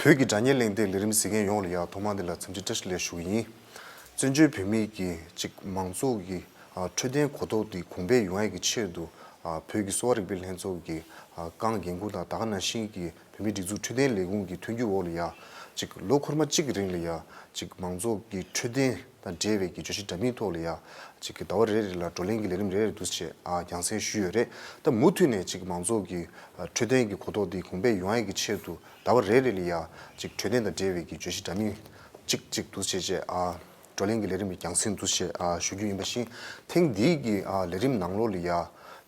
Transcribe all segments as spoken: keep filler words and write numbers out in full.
བོད་ཀྱི་སྒྲ་སྙན་གླེང་སྟེགས་ལས་རིམ་གཟིགས་མཁན་ཡོངས་ལ་ཡ་ཐོག་མ་དེ་ལ་འཚམས་འདྲི་བཀྲ་ཤིས་བདེ་ལེགས་ཞུ་གི་ཡིན། བཙན་བྱོལ་བོད་མིའི་གི་ཅིག་མང་ཚོགས་ཀྱི་ཨ་འཕྲོད་བསྟེན་གོ་རྟོགས་དེ་གོང་འཕེལ་ཡོང་ཡ་གི་ཆེད་དུ་ཨ་བོད་ཀྱི་གསོ་བ་རིག་པའི་ལྷན་ཚོགས་ཀྱི་ཨ་རྐང་འགན་འཁུར་དང་ད་ག་ནང་བཞིན་གྱི་བོད་མིའི་སྒྲིག་འཛུགས་འཕྲོད་བསྟེན་ལས་ཁུངས་ཀྱི་མཐུན་འགྱུར་འོག་ལ་ཡ་ཅིག་ལོ་འཁོར་མ་གཅིག་གི་རིང་ལ་ཡ་ཅིག་མང་ཚོགས་ཀྱི་འཕྲོད་བསྟེན་དང་འབྲེལ་བའི་གི་བརྗོད་གཞི་འདྲ་མིན་ཐོག་ལ་ཡ་ཅིག་གི་ཟླ་བ་རེ་རེ་ལ་བགྲོ་གླེང་གི་ལས་རིམ་རེ་རེ་འདུག་སེ་ཨ་རྒྱང་སྲིང་ཞུས་ཡོད་རེད། ད་མུ་མཐུད་ནས་ཅིག་མང་ཚོགས་ཀྱི་ཨ་འཕྲོད་བསྟེན་གྱི་གོ་རྟོགས་དེ་གོང་འཕེལ་ཡོང་ཡ་གི་ཆེད་དུ་ཟླ་བ་རེ་རེ་ལ་ཡ་ཅིག་འཕྲོད་བསྟེན་དང་འབྲེལ་བའི་གི་བརྗོད་གཞི་འདྲ་མིན་གཅིག་གཅིག་འདུག་སེ་བྱས་ཨ་བགྲོ་གླེང་གི་ལས་རིམ་རྒྱང་སྲིང་འདུག་སེ་ཨ་ཞུ་རྒྱུ་ཡིན་པ་བཞིན། ཐེངས་འདིའི་གི་ཨ་ལས་རིམ་ནང་ལོགས་ལ་ཡ་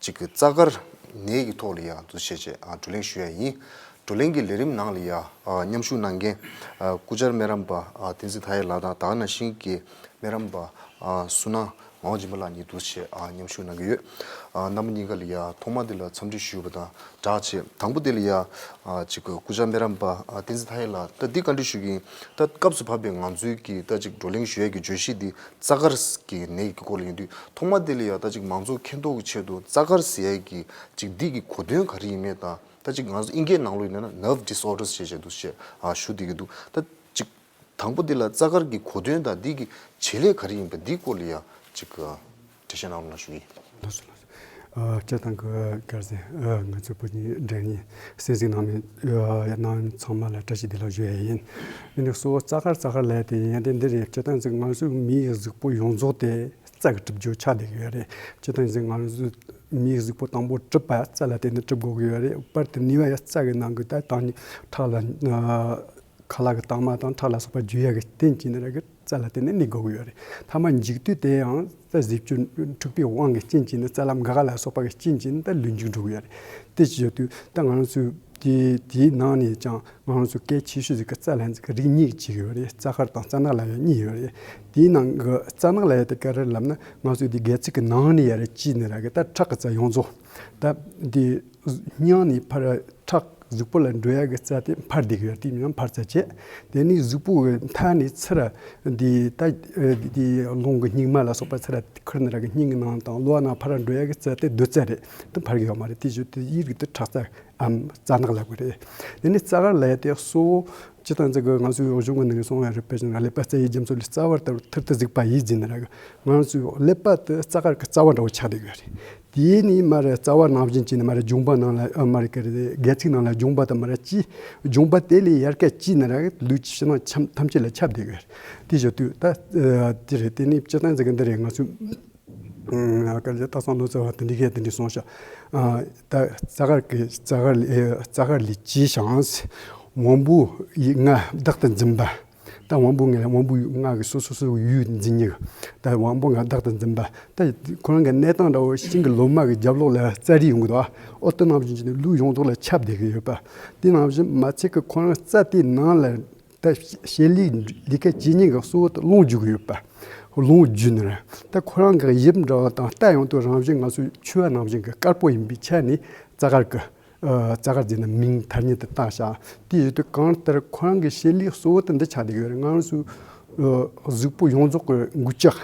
ཅིག་གི་རྩ་དཀར་ནད་ཀྱི་ཐོག་ལ་ཡ་འདུག་སེ་བྱས་ཨ་བགྲོ་གླེང་ཞུ་ཡ་ཡིན། བགྲོ་གླེང་གི་ལས་རིམ་ནང་ལ་ཡ་ཨ་མཉམ་ཞུགས་གནང་མཁན་ཨ་སྐུ་བཅར་སྨན་རམས་པ་ཨ་བསྟན་འཛིན་མཐའ་ཡས་ལགས་དང་ད་ག་ནང་བཞིན་གྱི་སྨན་རམས་པ་ཨ་བསོད་ནམས་ངག་དབང་སྦྱིན་པ་ལགས་གཉིས་འདུག་སེ་ཨ་མཉམ་ཞུགས་གནང་གི་ཡོད། ཨ་རྣམ་པ་གཉིས་ཀ་ལ་ཡ་ཐོག་མ་དེ་ལ་འཚམས་འདྲི་ཞུས་པ་དང་སྦྲགས་བྱས། དང་པོ་དེ་ལ་ཡ་ཨ་ཅིག་སྐུ་བཅར་སྨན་རམས་པ་ཨ་བསྟན་འཛིན་མཐའ་ཡས་ལགས། ད་འདི་བཀའ་འདྲི་ཞུ་གི་ཡིན། ད་སྐབས་སུ་བབས་པའི་ང་ཚོའི་གི་ད་ཅིག་བགྲོ་གླེང་ཞུ་ཡས་ཀྱི་བརྗོད་གཞི་འདི་རྩ་དཀར་གྱི་ནད་ཀྱི་སྐོར་ལ་ཡིན་དུས། ཐོག་མ་དེ་ལ་ཡ་ད་ཅིག་མང་ཚོགས་མཁྱེན་རྟོགས་ཀྱི་ཆེད་དུ་རྩ་དཀར་ཟེར་ཡས་ཀྱི་ཅིག་འདི་གི་གོ་དོན་ག་རེ་ཡིན་མིན་དང་། ད་ཅིག་ང་ཚོ་ཨིན་སྐད་ནང་ལོགས་ཡིན་ན་nerve disorders་ཞེས་བྱས་འདུག་སེ་ཨ་ཞུ་བསྡད་ཀྱི་འདུག་ད་ཅིག་དང་པོ་འདི་ལ་རྩ་དཀར་གྱི་གོ་དོན་དང་འདི་གི་བྱེད་ལས་ག་རེ་ཡིན་པ་འདི་སྐོར་ལ་ཡ་ཅིག་འགྲེལ་བཤད་གནང་རོགས་གནང་ཞུ་གི་ཡིན། ལགས་སོ། ལགས་སོ། ཨ་སྤྱིར་བཏང་གི་བཀའ་ཟེར་ཨ་ང་ཚོ་བོད་ཀྱི་འབྲེལ་ཡོད་གསན་གཟིགས་གནང་མི་ཨ་རྣམ་ཚང་མ་ལ་བཀྲ་ཤིས་བདེ་ལེགས་ཞུ་ཡ་ཡིན། འདི་ནི་གཙོ་བོ་རྩ་དཀར་རྩ་དཀར་ལབ་དེ་ཡིན་ཡ་དེ་འདི་རེད། སྤྱིར་བཏང་ཅིག་ང་ཚོའི་མིའི་གཟུགས་པོ་ཡོངས་རྫོགས་དེ་རྩ་གིས་གྲུབ་རྒྱུ་ཆགས་བསྡད་ཀྱི་ཡོད་རེད། སྤྱིར་བཏང་ཅིག་ང་ཚོའི་མིའི་གཟུགས་པོ་དང་པོ་གྲུབ་པ་རྩ་ལ་བརྟེན་ནས་གྲུབ་དགོས་ཀྱི་ཡོད་རེད། བར་དུ་གནས་པ་ཡང་རྩ་གི་ནང་གི་ད་དང་ཁྲག་ལ་ཨ་ཁ་ལག་གི་དྭངས་མ་དང་ཁྲག་ལ་སོགས་པ་རྒྱུ་ཡ་གི་རྟེན་བྱས་ནས་ར་གི་རྩ་ལ་བརྟེན་ནས་གནས་དགོས་ཀྱི་ཡོད་རེད། མཐའ་མ་མཇུག་སྡུད་དེ་ཡང་ད་གཟི་བྱུས་འཁྲུགས་པའི་དབང་གི་རྐྱེན་བྱས་ནས་རྩ་ལམ་འགག་ལ་སོགས་པ་གི་རྐྱེན་བྱས་ནས་ད་ལུས་མཇུག་འགྲོ་གི་ཡོད་རེད། དེ་ཅི་ཡོད་དུས་ད་ང་རང་ཚོའི་དེ་དེའི་ནང་ནས་ཀྱང་ང་རང་ཚོ་གལ་ཆེ་ཤོས་ཟིག་གི་རྩ་ལ་ཡང་ཟིག་གི་རིགས་གཉིས་ཀྱི་ཡོད་རེད། རྩ་དཀར་དང་རྩ་ནག་ལབ་ཡ་གཉིས་ཡོད་རེད། དེའི་ནང་གི་རྩ་ནག་ལབ་ཡ་དེ་ག་རེ་ལབ་ན་ང་ཚོའི་དེ་སྒལ་ཚིགས་ཀྱི་ནང་ནས་ཡར་བཅིངས་ནས་ར་གི་ད་ཁྲག་གི་རྩ་ཡོངས་རྫོགས་ད་དེ་སྙིང་ནས་ཕར་ཁྲག་གཟུགས་པོ་ལ་འགྲོ་ཡ་གི་རྩ་དེ་འཕར་བསྡད་ཀྱི་ཡོད་རེད། དེ་མིང་འཕར་རྩ་བྱས། དེ་ནས་གཟུགས་པོ་གི་མཐའ་ནས་ཚུར་འདི་ད་འདི་རླུང་གི་སྙིགས་མ་ལ་སོགས་པ་ཚུར་ཁུར་ནས་ར་གི་སྙིང་གི་ནང་དང་གློ་བ་ནང་ཕར་འགྲོ་ཡ་གི་རྩ་དེ་སྡོད་རྩ་རེད། དེ་འཕར་གི་ཡོད་མ་རེད། དེ་བཞིན་དུ་ཡིག་རིགས་དེ་ཁྲག་རྩ་འམ་རྩ་ནག་ལབ་གི་རེད། དེ་ནས་རྩ་དཀར་ལབ་ཡ་དེ་གཙོ་བོ་སྤྱིར་བཏང་ཅིག་གི་ང་ཚོའི་གཞུང་གི་ནང་གསུངས་ཡ་རེད། དཔེ་བཞིན་ཀླད་པ་རྩ་ཡི་རྒྱུ་ཚོ་ལས་རྩ་བར་དུ་ཐུར་དུ་གཟིགས་པ་ཡིས་ཟེར་ནས་ར་གི་ང་ཚོའི་ཀླད་པ་དེ་རྩ་དཀར་གི་རྩ་བ་འདྲ་བོ་ཆགས་བསྡད་གི་རེད། དེ་ནས་མར་རྩ་བ་ནང་བཞིན་བྱས་ནས་མར་རྒྱུངས་པ་ནང་ལ་ཨ་མར་གི་རེད། སྒལ་ཚིགས་ནང་ལ་རྒྱུངས་པ་དང་མར་གཅིག་རྒྱུངས་པ་དེ་ལས་ཡར་ཀ་གཅིག་ནས་ར་ལུས་ཀྱི་ཕྱི་ནང་ཆ་ཐམས་ཅད་ལ་ཁྱབ་བསྡད་གི་རེད། དེ་བཞིན་དུ་ད་དེ་རེད། དེ་ནས་སྤྱིར་བཏང་ཟེར་གི་འདི་རེད། ང་ཚོས་ཨ་ག་རེ་སྟག་ཚང་ལོ་ཙཱ་བ་དེ་འདྲ་གིས་དེ་འདྲ་གསུངས་ཤག་ཨ་ད་རྩ་དཀར་གི་རྩ་དཀར་ལས་རྩ་དཀར་ལས་བྱས་ཤིང་དབང་པོ་ཡི་ལྔ་བདག་ཏུ་འཛིན་པ། ད་དབང་པོ་ལྔ་དབང་པོ་ལྔ་གི་སོ་སོ་སོ་ཡུལ་འཛིན་མཁན་གི་ད་དབང་པོ་ལྔ་བདག་ཏུ་འཛིན་པ། ད་ཁོ་རང་གི་གནས་སྟངས་འདྲ་བོ་ཤིང་གི་ལོ་མ་གི་རྒྱབ་ལོགས་ལ་རྩ་རིས་ཡོང་གི་འདུག་ཨོ་དེ་ནང་བཞིན་བྱས་ནས་ལུས་ཡོངས་རྫོགས་ལ་ཁྱབ་བསྡད་གི་ཡོད་པ། དེ་ནང་བཞིན་མ་ཚད་ཀི་ཁོ་རང་རྩ་དེའི་ནང་ལ་ད་བྱེད་ལས་ལས་ཀ་བྱེད་མཁན་གི་གཙོ་བོ་དེ་རླུང་རྒྱུག་གི་ཡོད་པ། རླུང་རྒྱུ་ནི་རེད། ད་ཁོ་རང་གི་དབྱིབས་འདྲ་བ་དང་རྟ་ཡང་དུ་རང་བཞིན་ང་ཚོའི་མཆེ་བ་ནང་བཞིན་གི་དཀར་པོ་ཡིན་པའི་ཆ་ནས་རྩ་དཀར་གི་ཨ་རྩ་དཀར་ཟེར་ནས་མིང་ཐ་སྙད་དུ་བཏགས་ཤག་དེ་ཡོད་དུས་གང་ལྟར་ཁོ་རང་གི་བྱེད་ལས་གཙོ་བོ་དེ་འདི་ཆགས་བསྡད་ཀྱི་ཡོད་རེད། ང་རང་ཚོའི་ཨ་གཟུགས་པོ་ཡོངས་རྫོགས་ཀྱི་འགུལ་ལྕག་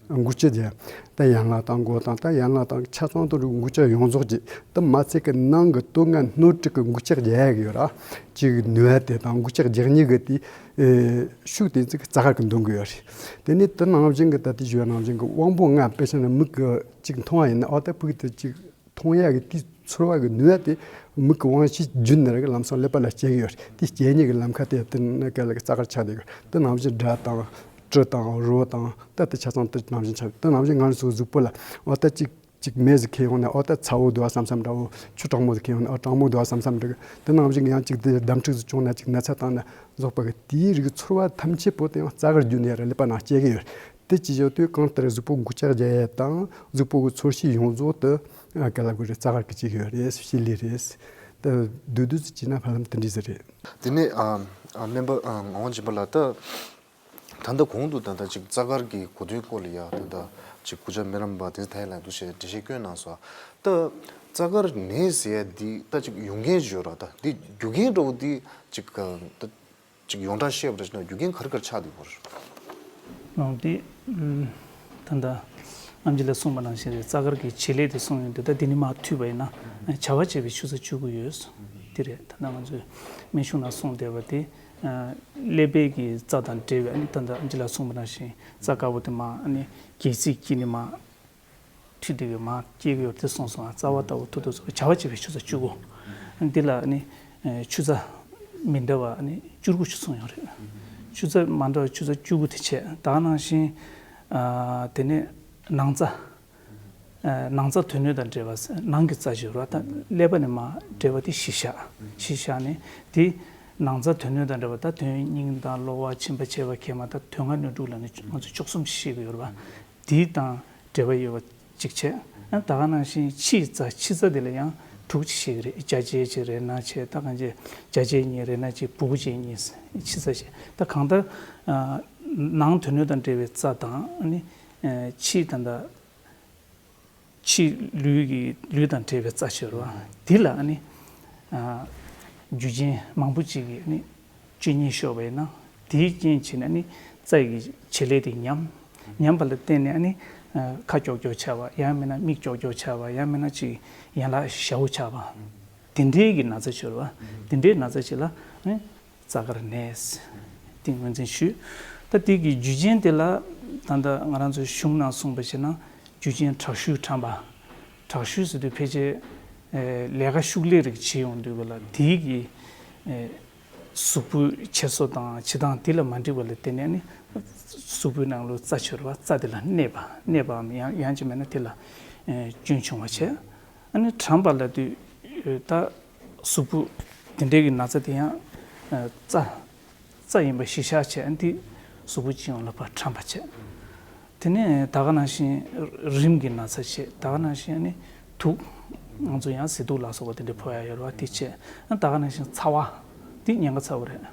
འགུལ་ལྕག་ཟེར། ད་ཡན་ལག་དང་མགོ་དང་ད་ཡན་ལག་དང་ཆ་ཚང་དུ་འགུལ་ལྕག་ཡོངས་རྫོགས་ཀྱི་ད་མ་ཚད་ཀྱི་ནང་གི་སྟོད་ང་སྣོད་དྲུག་གི་འགུལ་ལྕག་རྒྱག་ཡ་གི་ཡོད་ར། གཅིག་ནུས་པ་དེ་དང་འགུལ་ལྕག་རྒྱག་ནུས་གི་དེ་ཨེ་ཤུགས་དེ་ཚིག་རྩ་དཀར་གི་འདོན་གི་ཡོད་རེད། དེ་ནས་དེ་ནང་བཞིན་གི་ད་དེ་ཞུ་བ་ནང་བཞིན་གི་དབང་པོ་ལྔ་དཔེ་ཆ་ནས་མིག་གི་གཅིག་མཐོང་བ་ཡིན་ན་ཨོ་ད་ཕུག་དེ་གཅིག་མཐོང་ཡག་གི་དེའི་ཚོར་བ་གི་ནུས་པ་དེ་མིག་གི་དབང་ཤེས་བརྒྱུད་ནས་ར་གི་ལམ་སང་ཀླད་པ་ལ་སྐྱེ་གི་ཡོད་རེད། དེ་སྐྱེ་ནས་གི་ལམ་ཁ་དེ་དེ་ནས་ག་ལ་གི་རྩ་དཀར་ཆགས་བསྡད་གི་དེ་ནང་བཞིན་སྒྲ་དང་དྲི་དང་རོ་དང་ད་དེ་ཆ་ཚང་དེ་ནང་བཞིན་ཆགས་དེ་ནང་བཞིན་ང་ཚོའི་གཟུགས་པོ་ལ་འོ་ད་ཅིག་ཅིག་མེ་ཟིག་ཁེལ་ཡོང་ནས་འོ་ད་ཚ་བོ་འདུག་ཨ་བསམ་བསམ་འདྲ་བོ། ཆུ་གྲང་མོ་ཟིག་ཁེལ་ཡོང་ནས་འོ་གྲང་མོ་འདུག་ཨ་བསམ་བསམ་འདྲ་གི་དེ་ནང་བཞིན་ཡང་ཅིག་དེ་འདམ་འཁྲུག་ཟིག་བྱུང་ན་ཅིག་ན་ཚ་བཏང་ན་རྫོགས་པ་གི་དེའི་རིགས་ཚོར་བ་ཐམས་ཅད་པོ་དེ་ཡང་རྩ་དཀར་བརྒྱུད་ནས་ར་ཀླད་པ་ནང་སྐྱེ་གི་ཡོད་རེད། དེ་ཅི་ཡོད་དུས་གང་ལྟར་གཟུགས་པོ་འགུལ་ལྕག་རྒྱག་ཡས་དང་གཟུགས་པོ་གི་ཚོར་ཤེས་ཡོངས་རྫོགས་དུ་ཨ་ག་ལ་དགོས་རེད། རྩ་དཀར་གི་ཅིག་ཡོད་རེད། ཤེས་ལས་རེད། ད་བསྡུས་བསྡུས་ཅིག་བྱས་ན་ཧ་ལམ་དེ་འདྲ་ཟིག་རེད། དེ་ནས་ཨ་ཨ་སྨན་པ་ཨ་ངག་དབང་སྦྱིན་པ་ལགས། ད་ད་ལྟ་གོང་དུ་ད་ལྟ་ཅིག་རྩ་དཀར་གི་གོ་དོན་སྐོར་ལ་ཡ་ད་ལྟ་ཅིག་སྐུ་བཅར་སྨན་རམས་པ་བསྟན་འཛིན་མཐའ་ཡས་ལགས་འདུག་ཞེས་འགྲེལ་བཤད་བསྐྱོན་གནང་སོང་། ད་རྩ་དཀར་ནད་ཟེར་ཡ་འདི་ད་ཅིག་ཡོང་མཁན་ཞིག་ཡོད་ར། ད་འདི་རྒྱུ་རྐྱེན་འདྲ་བོ་འདི་ཅིག་ད། ཅིག་ཡོངས་གྲགས་བཤད་པ་འདྲ་ཞིག་ན་རྒྱུ་རྐྱེན་ག་རེ་ག་རེ་ཆགས་འདུག་གོ། ལགས་དེ། ད་ལྟ་ཨམ་ཆི་ལགས་གསུངས་པ་ནང་བཞིན་རེད། རྩ་དཀར་གྱི་བྱེད་ལས་དེ་གསུངས་ཡོང་དུས་ད་དེ་ནི་མར་མཐུད་པ་ཡིན་ན་བྱ་བ་བྱེད་པའི་ཆུ་ཚད་གཅིག་པུ་ཡོད། དེ་རེད། ད་ལྟ་ང་ཚོས་སྨན་གཞུང་ནང་གསུངས་བསྡད་པ་དེ་ ཀླད་པའི་གི་རྩ་དང་འབྲེལ་བའི་ཨ་ནི་ད་ལྟ་ཨ་ཅེ་ལགས་གསུངས་པ་ནང་བཞིན་རྩ་དཀར་པོ་དེ་མར་ཨ་ནི་སྒལ་ཚིགས་དཀྱིལ་ནས་མར་མཐུད་དེ་གི་མར་སྐྱེ་གི་ཡོད་དེ་གསུངས་སོང་། རྩ་བ་ལྟ་བུ་ཐུར་དུ་སོང་བྱ་བ་བྱེད་པའི་ཆུ་ཚ་བཅུ་དགུ། འདི་ལ་ཨ་ནི་ཆུ་ཚ་མི་འདྲ་བ་ཨ་ནི་བཅུ་དགུ་ཅིག་གསུངས་ཡོད་རེད། ཆུ་ཚ་མ་འདྲ་བ་ཆུ་ཚ་བཅུ་དགུ་དེ་བྱས། ད་ག་ནང་བཞིན་དེ་ནས་ནང་རྩ། ནང་རྩ་དོན་སྣོད་དང་འབྲེལ་བ། ནང་གི་རྩ་ཞིག་ཡོད་རེད་པ། ད་ཀླད་པ་ནས་མར་འབྲེལ་བ་དེ་གཞི་བཞག་གཞི་བཞག་ནས་དེ་ནང་རྩ་དོན་སྣོད་དང་འབྲེལ་བ། ད་དོན་སྙིང་དང་གློ་བ་མཆིན་པ་མཆེར་པ་གས་མ། ད་དོན་ལྔ་སྣོད་དྲུག་ལ་ནི་ང་ཚོ་བཅུ་གསུམ་ཞེས་ཀྱི་ཡོད་རེད་པ། དེ་དང་འབྲེལ་བ་ཡོད་པ་གཅིག་བྱས། ད་ག་ནང་བཞིན་ཕྱིའི་རྩ། ཕྱི་རྩ་དེ་ལ་ཡང་དྲུག་ཅིག་བཤད་ཀྱི་རེད། བྱ་བྱེད་ཅིག་རེ་ན་ཅིག་ད་གང་བྱེད་བྱ་བྱེད་གཉིས། རེ་ན་ཅིག་བུ་གུ་བྱེད་གཉིས། ཕྱི་རྩ་བྱས། ད་གང་ལྟར་ནང་དོན་སྣོད་དང་འབྲེལ་བའི་རྩ་དང་ཨ་ནི་ཕྱི་ད་ལྟ་ཕྱི་ལུས་ཀྱི་ལུས་དང་འབྲེལ་བའི་རྩ་ཆེ་བ་འདི་ལ་ཨ་ནི་རྒྱུ་རྐྱེན་མང་པོ་ཅིག་གིས་ཨ་ནི་བཅུད་ཉེས་ཤོར་བ་ཡིན་ན། དེའི་རྐྱེན་བྱས་ནས་ཨ་ནི་རྩ་ཡི་བྱེད་ལས་དེ་ཉམས། ཉམས་པ་ལ་བརྟེན་ནས་ཨ་ནི་ཁ་ཀྱོག་ཀྱོག་ཆགས་པ། ཡང་མིན་ན་མིག་ཀྱོག་ཀྱོག་ཆགས་པ། ཡང་མིན་ན་ཅིག་ཡན་ལག་ཞ་བོ་ཆགས་པ། དེ་འདྲའི་གི་ན་ཚ་ཤོར་བ། དེ་འདྲའི་ན་ཚ་ཞིག་ལ་ཨ་ནི་རྩ་དཀར་ནད་དེ་ངོས་འཛིན་ཞུས། ད་དེ་གི་རྒྱུ་རྐྱེན་དེ་ལ་ད་ལྟ་ང་རང་ཚོའི་གཞུང་ནང་གསུངས་པ་བྱས་ན་རྒྱུ་རྐྱེན་དྲག་ཤུལ་ཁྲམ་པ། དྲག་ཤུལ་ཟེར་དུས་ཕལ་ཆེར་ལས་ཀ་ཤུགས་ལས་རིགས་བྱེད་ཡོང་དུས་ག་ལ་དེའི་གི་གཟུགས་པོའི་འཁྱེར་སོ་དང་བྱེད་སྟངས་དེ་ལ་མ་འགྲིག་པ་ལ་བརྟེན་ནས་ནི་གཟུགས་པོའི་ནང་ལོགས་རྩ་ཆེ་བ། རྩ་དེ་ལ་གནས་པ། གནས་པའམ་ཡང་ཡང་ཅིག་མེད་ན་དེ་ལ་སྐྱོན་བྱུང་བ་བྱས། ཨ་ནི་ཁྲམ་པ་ལབ་དུས་ད་གཟུགས་པོ་དེ་འདྲའི་གི་ན་ཚ་དེ་ཡང་རྩ་རྩ་ཡིན་པ་གཞི་བཞག་བྱས། ཨ་ནི་དེ་གཟུགས་པོ་སྤྱི་ཡོངས་ལ་ཕར་ཁྲམ་པ་བྱས། དེ་ནས་ད་ག་ནང་བཞིན་རིམས་ཀྱི་ན་ཚ་བྱས། ད་ག་ནང་བཞིན་ཨ་ནི་དུག་ང་ཚོ་ཡང་ཟས་དུག་ལ་སོགས་པ་དེ་འདྲ་ཕོག་ཡ་ཡོད་རེད་པ། དེ་བྱས། ཨ་ནི་ད་ག་ནང་བཞིན་ཚ་བ། དེ་ཉེན་ཁ་ཚ་བོ་རེད།